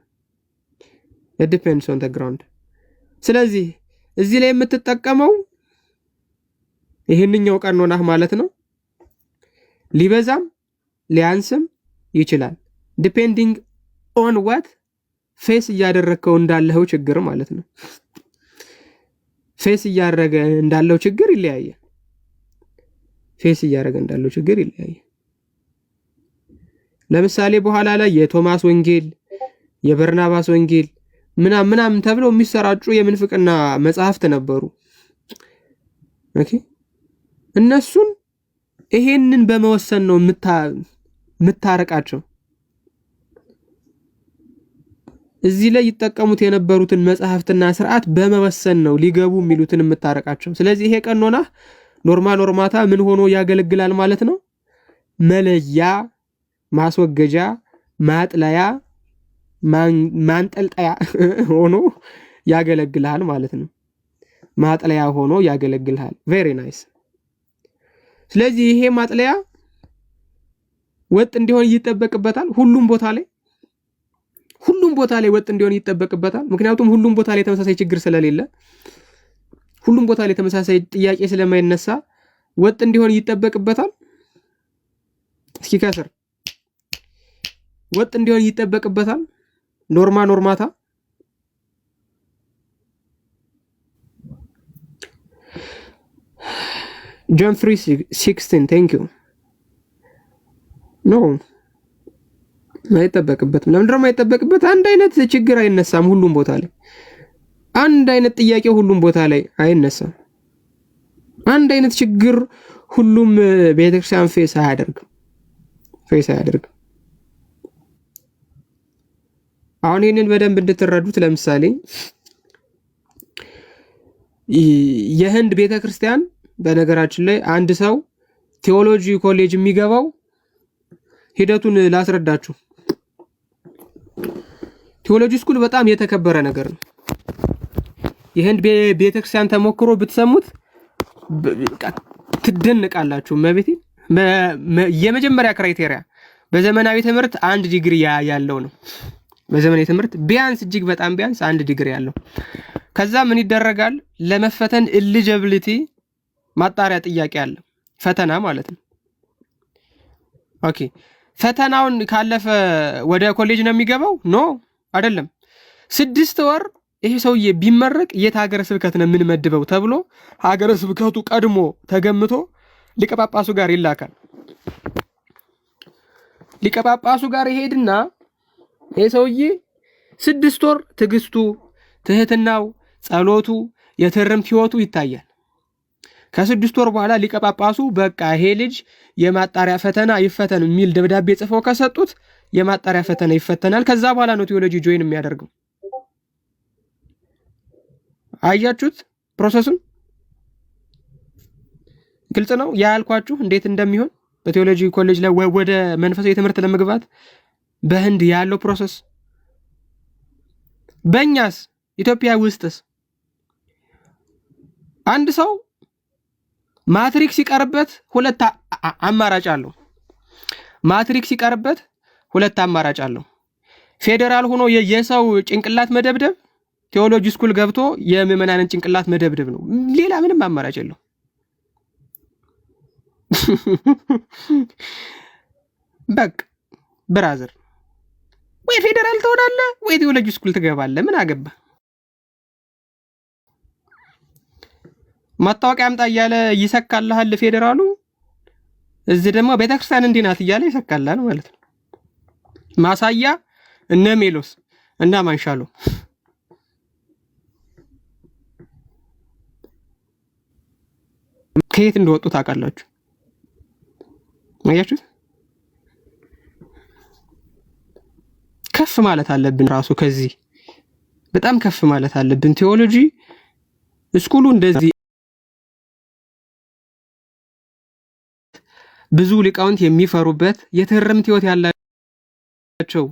Depends on ground። ስለዚህ እዚህ ላይ የምትጠቀመው ይህንኛው ቀኖናህ ማለት ነው። ሊበዛም ሊያንስም ይችላል። Depending on what face እያደረግከው እንዳለኸው ችግር ማለት ነው። Face እያደረገ እንዳለው ችግር ይለያያል። Face እያደረገ እንዳለው ችግር ይለያያል። ለምሳሌ በኋላ ላይ የቶማስ ወንጌል፣ የበርናባስ ወንጌል ምናምን ምናምን ተብለው የሚሰራጩ የምንፍቅና መጽሐፍት ነበሩ። Okay፣ እነሱን ይሄንን በመወሰን ነው የምታረቃቸው። እዚህ ላይ ይጠቀሙት የነበሩትን መጽሐፍትና ስርዓት በመወሰን ነው ሊገቡ የሚሉትን የምታረቃቸው። ስለዚህ ይሄ ቀኖና ኖርማ ኖርማታ ምን ሆኖ ያገለግላል ማለት ነው? መለያ፣ ማስወገጃ፣ ማጥለያ፣ ማንጠልጠያ ሆኖ ያገለግልሃል ማለት ነው። ማጥለያ ሆኖ ያገለግልሃል። Very nice። ስለዚህ ይሄ ማጥለያ ወጥ እንዲሆን ይጠበቅበታል ሁሉም ቦታ ላይ፣ ሁሉም ቦታ ላይ ወጥ እንዲሆን ይጠበቅበታል። ምክንያቱም ሁሉም ቦታ ላይ ተመሳሳይ ችግር ስለሌለ፣ ሁሉም ቦታ ላይ ተመሳሳይ ጥያቄ ስለማይነሳ ወጥ እንዲሆን ይጠበቅበታል። እስኪ ከስር ወጥ እንዲሆን ይጠበቅበታል። ኖርማ ኖርማታ John 3:16 thank you። No፣ አይጠበቅበትም። ለምንድነው የማይጠበቅበት? አንድ አይነት ችግር አይነሳም ሁሉም ቦታ ላይ። አንድ አይነት ጥያቄ ሁሉም ቦታ ላይ አይነሳም። አንድ አይነት ችግር ሁሉም ቤተክርስቲያን face አያደርግም፣ face አያደርግም። አሁን ይህንን በደንብ እንድትረዱት ለምሳሌ የህንድ ቤተክርስቲያን፣ በነገራችን ላይ አንድ ሰው ቴዎሎጂ ኮሌጅ የሚገባው ሂደቱን ላስረዳችሁ። Theology school በጣም የተከበረ ነገር ነው። የህንድ ቤተክርስቲያን ተሞክሮ ብትሰሙት ትደንቃላችሁ። መቤቴ፣ የመጀመሪያ criteria በዘመናዊ ትምህርት አንድ ዲግሪ ያለው ነው። በዘመናዊ ትምህርት ቢያንስ፣ እጅግ በጣም ቢያንስ አንድ ዲግሪ ያለው። ከዛ ምን ይደረጋል? ለመፈተን eligibility ማጣሪያ ጥያቄ አለ፣ ፈተና ማለት ነው። Okay፣ ፈተናውን ካለፈ ወደ ኮሌጅ ነው የሚገባው? No፣ አይደለም። 6 ወር ይሄ ሰውዬ ቢመረቅ የት ሀገረ ስብከት ነው የምንመድበው ተብሎ ሀገረ ስብከቱ ቀድሞ ተገምቶ ሊቀ ጳጳሱ ጋር ይላካል። ሊቀ ጳጳሱ ጋር ይሄድና ይሄ ሰውዬ 6 ወር ትዕግስቱ፣ ትህትናው፣ ጸሎቱ፣ የትርምት ህይወቱ ይታያል። ከ6 ወር በኋላ ሊቀ ጳጳሱ በቃ ይሄ ልጅ የማጣሪያ ፈተና ይፈተን የሚል ደብዳቤ ጽፈው ከሰጡት የማጣሪያ ፈተና ይፈተናል። ከዛ በኋላ ነው theology join የሚያደርገው። አያችሁት process ኡን? ግልጽ ነው ያልኳችሁ እንዴት እንደሚሆን በ theology college ላይ ወደ መንፈሳዊ ትምህርት ለመግባት በህንድ ያለው process። በእኛስ፣ ኢትዮጵያ ውስጥስ አንድ ሰው ማትሪክ ሲቀርበት ሁለት አማራጭ አለው። ማትሪክ ሲቀርበት ሁለት አማራጭ አለው። ፌዴራል ሆኖ የሰው ጭንቅላት መደብደብ፣ theology school ገብቶ የምዕመናንን ጭንቅላት መደብደብ ነው። ሌላ ምንም አማራጭ የለው። በቃ brother፣ ወይ ፌዴራል ትሆናለህ ወይ theology school ትገባለህ። ምን አገባ? መታወቂያ አምጣ እያለ ይሰካልሃል ፌዴራሉ። እዚህ ደግሞ ቤተክርስቲያን እንዲህ ናት እያለ ይሰካልሃል ማለት ነው። ማሳያ እነ ሜሎስ እና ማንሻሎ። ከየት እንደወጡ ታውቃላችሁ? አያችሁት? ከፍ ማለት አለብን። ራሱ ከዚህ በጣም ከፍ ማለት አለብን። Theology school ኡ እንደዚህ ብዙ ሊቃውንት የሚፈሩበት፣ የትርምት ህይወት ያላቸው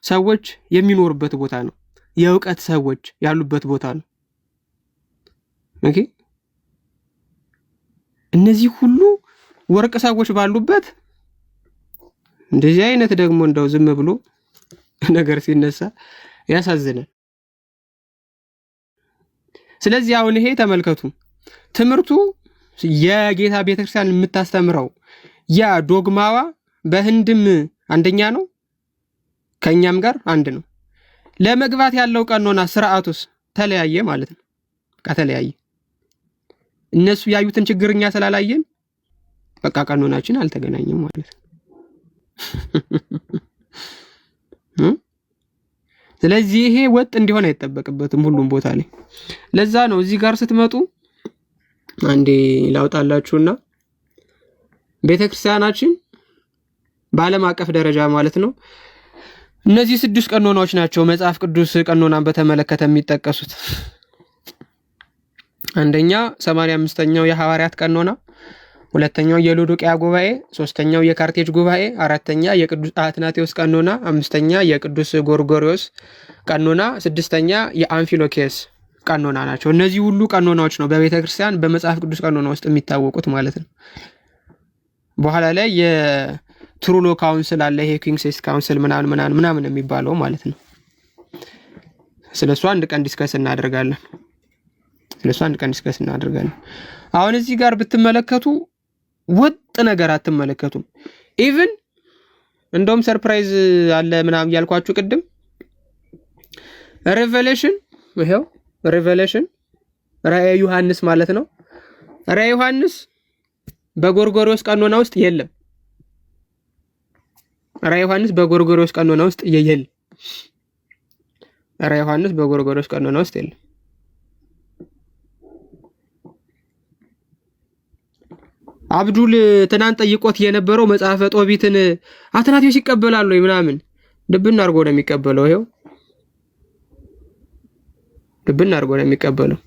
ሰዎች የሚኖሩበት ቦታ ነው። የእውቀት ሰዎች ያሉበት ቦታ ነው። Okay፣ እነዚህ ሁሉ ወርቅ ሰዎች ባሉበት እንደዚህ አይነት ደግሞ እንደው ዝም ብሎ ነገር ሲነሳ ያሳዝናል። ስለዚህ አሁን ይሄ ተመልከቱ፣ ትምህርቱ የጌታ ቤተክርስቲያን የምታስተምረው ያ ዶግማዋ በህንድም አንደኛ ነው፣ ከእኛም ጋር አንድ ነው። ለመግባት ያለው ቀኖና ስርዓቱስ ተለያየ ማለት ነው። በቃ ተለያየ። እነሱ ያዩትን ችግር እኛ ስላላየን በቃ ቀኖናችን አልተገናኘም ማለት ነው። ስለዚህ ይሄ ወጥ እንዲሆን አይጠበቅበትም ሁሉም ቦታ ላይ። ለዛ ነው እዚህ ጋር ስትመጡ አንዴ ላውጣላችሁና ቤተክርስቲያናችን በዓለም አቀፍ ደረጃ ማለት ነው እነዚህ ስድስት ቀኖናዎች ናቸው መጽሐፍ ቅዱስ ቀኖናን በተመለከተ የሚጠቀሱት። አንደኛ 85ኛው የሐዋርያት ቀኖና፣ ሁለተኛው የሎዶቅያ ጉባኤ፣ ሶስተኛው የካርቴጅ ጉባኤ፣ አራተኛ የቅዱስ አትናቴዎስ ቀኖና፣ አምስተኛ የቅዱስ ጎርጎሪዎስ ቀኖና፣ ስድስተኛ የአምፊሎኬስ ቀኖና ናቸው። እነዚህ ሁሉ ቀኖናዎች ነው በቤተ ክርስቲያን በመጽሐፍ ቅዱስ ቀኖና ውስጥ የሚታወቁት ማለት ነው። በኋላ ላይ የትሩሎ council አለ። ይሄ Quinisext council ምናምን ምናምን ምናምን የሚባለው ማለት ነው። ስለሱ አንድ ቀን discuss እናደርጋለን። ስለሱ አንድ ቀን discuss እናደርጋለን። አሁን እዚህ ጋር ብትመለከቱ ወጥ ነገር አትመለከቱም። Even እንደውም surprise አለ ምናምን እያልኳችሁ ቅድም Revelation፣ ይኸው Revelation ራእየ ዮሐንስ ማለት ነው። ራእየ ዮሐንስ በጎርጎሪዎስ ቀኖና ውስጥ የለም። ራእየ ዮሐንስ በጎርጎሪዎስ ቀኖና ውስጥ የለም። ራእየ ዮሐንስ በጎርጎሪዎስ ቀኖና ውስጥ የለም። አብዱል ትናንት ጠይቆት የነበረው መጽሐፈ ጦቢትን አትናቴዎስ ይቀበላል ወይ ምናምን ድብን አድርጎ ነው የሚቀበለው። ይኸው ድብን አድርጎ ነው የሚቀበለው።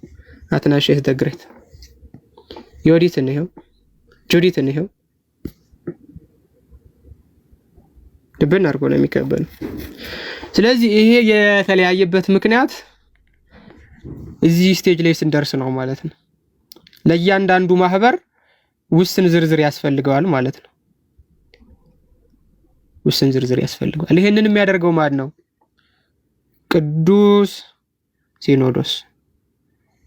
አትናሽስ the Great ዮዲትን ይኸው ጁዲትን ይኸው ድብን አድርጎ ነው የሚቀበለው። ስለዚህ ይሄ የተለያየበት ምክንያት እዚህ stage ላይ ስንደርስ ነው ማለት ነው። ለእያንዳንዱ ማህበር ውስን ዝርዝር ያስፈልገዋል ማለት ነው። ውስን ዝርዝር ያስፈልገዋል። ይሄንን የሚያደርገው ማን ነው? ቅዱስ ሲኖዶስ፣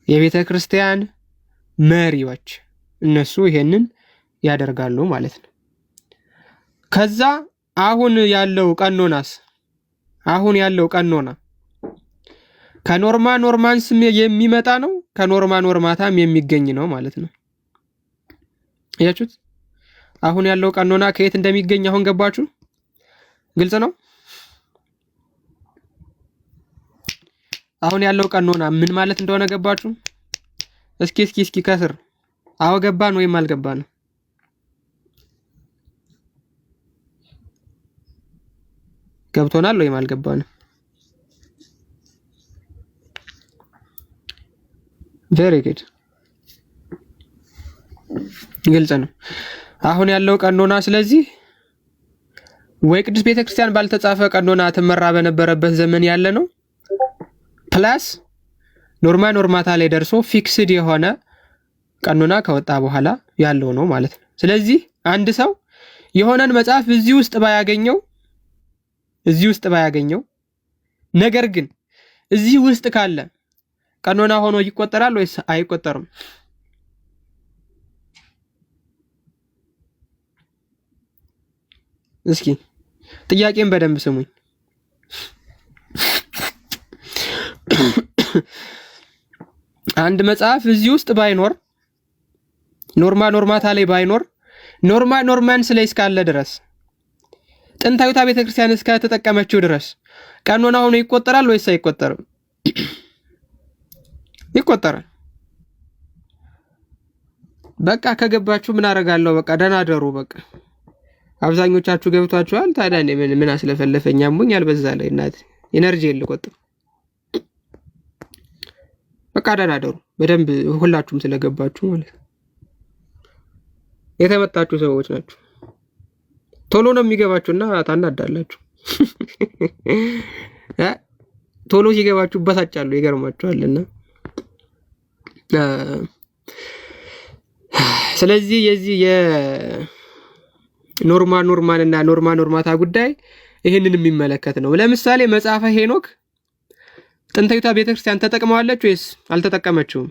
የቤተ ክርስቲያን መሪዎች እነሱ ይሄንን ያደርጋሉ ማለት ነው። ከዛ አሁን ያለው ቀኖናስ አሁን ያለው ቀኖና ከ Norma Normans ም የሚመጣ ነው፣ ከ Norma Normata ም የሚገኝ ነው ማለት ነው። አያችሁት? አሁን ያለው ቀኖና ከየት እንደሚገኝ አሁን ገባችሁ? ግልጽ ነው። አሁን ያለው ቀኖና ምን ማለት እንደሆነ ገባችሁ? እስኪ እስኪ እስኪ ከስር አዎ ገባን ወይም አልገባንም? ገብቶናል ወይም አልገባንም? Very good፣ ግልጽ ነው። አሁን ያለው ቀኖና ስለዚህ ወይ ቅዱስ ቤተክርስቲያን ባልተጻፈ ቀኖና ትመራ በነበረበት ዘመን ያለ ነው፣ plus Norma Normata ላይ ደርሶ fixed የሆነ ቀኖና ከወጣ በኋላ ያለው ነው ማለት ነው። ስለዚህ አንድ ሰው የሆነን መጽሐፍ እዚህ ውስጥ ባያገኘው ነገር ግን እዚህ ውስጥ ካለ ቀኖና ሆኖ ይቆጠራል ወይስ አይቆጠርም? እስኪ ጥያቄን በደንብ ስሙኝ። አንድ መጽሐፍ እዚህ ውስጥ ባይኖር፣ Norma Normata ላይ ባይኖር፣ Norma Normans ላይ እስካለ ድረስ፣ ጥንታዊቷ ቤተክርስቲያን እስከተጠቀመችው ድረስ ቀኖና ሆኖ ይቆጠራል ወይስ አይቆጠርም? ይቆጠራል። በቃ ከገባችሁ ምን አደርጋለሁ? በቃ ደህና ደሩ። በቃ አብዛኞቻችሁ ገብቷችኋል። ታዲያ እኔ ምን ምን አስለፈለፈኝ? አሞኛል። በዛ ላይ እናቴ energy ልቆጥብ። በቃ ደህና ደሩ። በደንብ ሁላችሁም ስለገባችሁ ማለት ነው። የተመታችሁ ሰዎች ናችሁ። ቶሎ ነው የሚገባችሁና ታናዳላችሁ። ቶሎ ሲገባችሁ በሳጫሉ፣ ይገርማችኋልና ስለዚህ የዚህ የ Norma Norman እና Norma Normata ጉዳይ ይህንን የሚመለከት ነው። ለምሳሌ መጽሐፈ ሄኖክ ጥንታዊቷ ቤተክርስቲያን ተጠቅመዋለች ወይስ አልተጠቀመችውም?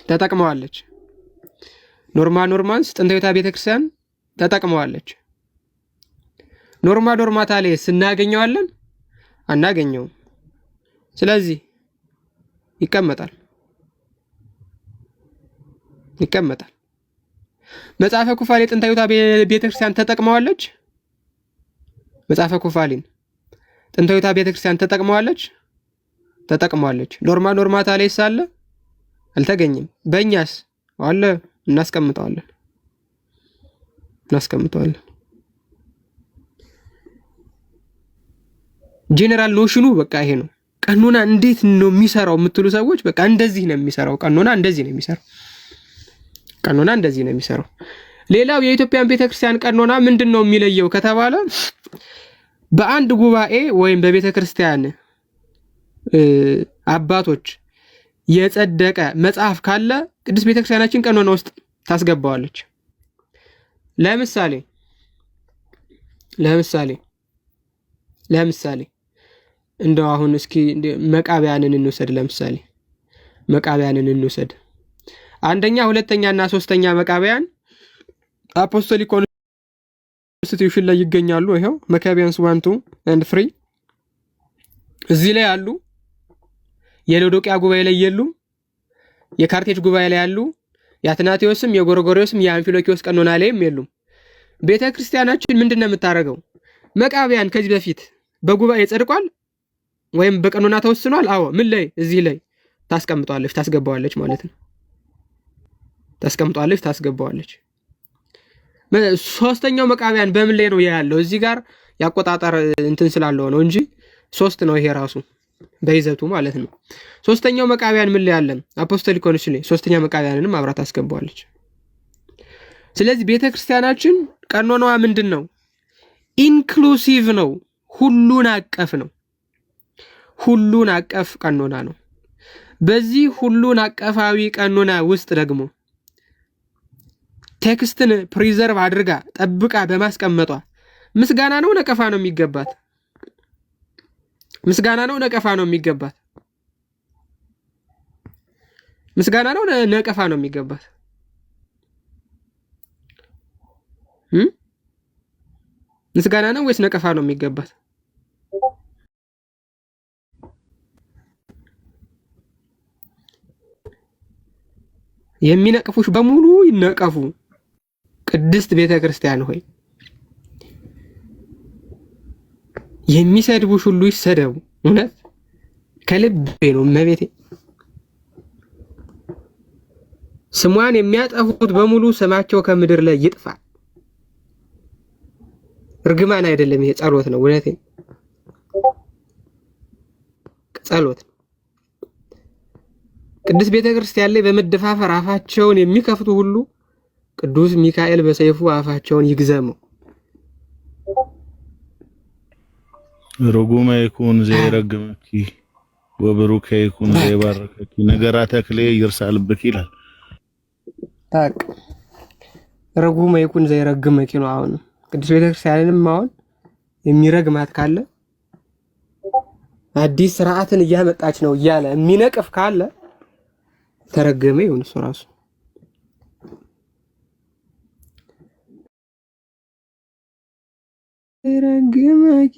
ተጠቅመዋለች። Norma Normans ጥንታዊቷ ቤተክርስቲያን ተጠቅመዋለች። Norma Normata ላይ ስናገኘዋለን? አናገኘውም። ስለዚህ ይቀመጣል ይቀመጣል። መጽሐፈ ኩፋሌ ጥንታዊቷ ቤተክርስቲያን ተጠቅመዋለች። መጽሐፈ ኩፋሌን ጥንታዊቷ ቤተክርስቲያን ተጠቅመዋለች ተጠቅመዋለች። Norma Normata ላይ ሳለ አልተገኘም። በእኛስ አለ፣ እናስቀምጠዋለን እናስቀምጠዋለን። General notion ኑ በቃ ይሄ ነው። ቀኖና እንዴት ነው የሚሰራው የምትሉ ሰዎች በቃ እንደዚህ ነው የሚሰራው። ቀኖና እንደዚህ ነው የሚሰራው። ቀኖና እንደዚህ ነው የሚሰራው። ሌላው የኢትዮጵያን ቤተክርስቲያን ቀኖና ምንድን ነው የሚለየው ከተባለ በአንድ ጉባኤ ወይም በቤተክርስቲያን አባቶች የጸደቀ መጽሐፍ ካለ ቅድስት ቤተክርስቲያናችን ቀኖና ውስጥ ታስገባዋለች። ለምሳሌ ለምሳሌ ለምሳሌ እንደው አሁን እስኪ መቃቢያንን እንውሰድ። ለምሳሌ መቃቢያንን እንውሰድ። አንደኛ፣ ሁለተኛ እና ሶስተኛ መቃቢያን Apostolic Constitution ላይ ይገኛሉ። ይኸው Maccabeans 1, 2 and 3 እዚህ ላይ አሉ። የሎዶቅያ ጉባኤ ላይ የሉም። የካርቴጅ ጉባኤ ላይ አሉ። የአትናቴዎስም የጎርጎርዮስም የአምፊሎኪዎስ ቀኖና ላይም የሉም። ቤተ ክርስቲያናችን ምንድን ነው የምታደርገው? መቃቢያን ከዚህ በፊት በጉባኤ ጸድቋል ወይም በቀኖና ተወስኗል። አዎ ምን ላይ? እዚህ ላይ ታስቀምጧለች፣ ታስገባዋለች ማለት ነው። ታስቀምጧለች፣ ታስገባዋለች። ሶስተኛው መቃቢያን በምን ላይ ነው ያለው? እዚህ ጋር ያቆጣጠር እንትን ስላለው ነው እንጂ ሶስት ነው ይሄ ራሱ በይዘቱ ማለት ነው። ሶስተኛው መቃቢያን ምን ላይ አለ? Apostolic Constitution ላይ ሶስተኛ መቃቢያንንም አብራ ታስገባዋለች። ስለዚህ ቤተክርስቲያናችን ቀኖናዋ ምንድን ነው? Inclusive ነው፣ ሁሉን አቀፍ ነው። ሁሉን አቀፍ ቀኖና ነው። በዚህ ሁሉን አቀፋዊ ቀኖና ውስጥ ደግሞ text ን preserve አድርጋ ጠብቃ በማስቀመጧ ምስጋና ነው ነቀፋ ነው የሚገባት? ምስጋና ነው ነቀፋ ነው የሚገባት? ምስጋና ነው ነቀፋ ነው የሚገባት? ምስጋና ነው ወይስ ነቀፋ ነው የሚገባት? የሚነቅፉሽ በሙሉ ይነቀፉ። ቅድስት ቤተ ክርስቲያን ሆይ የሚሰድቡሽ ሁሉ ይሰደቡ። እውነት ከልቤ ነው እመቤቴ። ስሟን የሚያጠፉት በሙሉ ስማቸው ከምድር ላይ ይጥፋ። እርግማን አይደለም፣ ይሄ ጸሎት ነው። እውነቴ ጸሎት ነው። ቅድስት ቤተ ክርስቲያን ላይ በመደፋፈር አፋቸውን የሚከፍቱ ሁሉ ቅዱስ ሚካኤል በሰይፉ አፋቸውን ይግዘመው። ርጉመ ይኩን ዘይረግመኪ ወብሩከ ይኩን ዘይባርከኪ ነገራ ተክሌ ይርሳልብኪ ይላል። ታቅ ርጉመ ይኩን ዘይረግመኪ ነው። አሁን ቅዱስ ቤተክርስቲያንንም አሁን የሚረግማት ካለ አዲስ ስርዓትን እያመጣች ነው እያለ የሚነቅፍ ካለ ተረገመ ይሁን እሱ ራሱ። ረግመኪ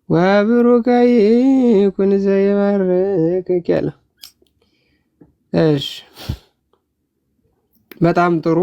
ወብሩከ ይኩን ዘይባርከኪ አለ። እሺ በጣም ጥሩ።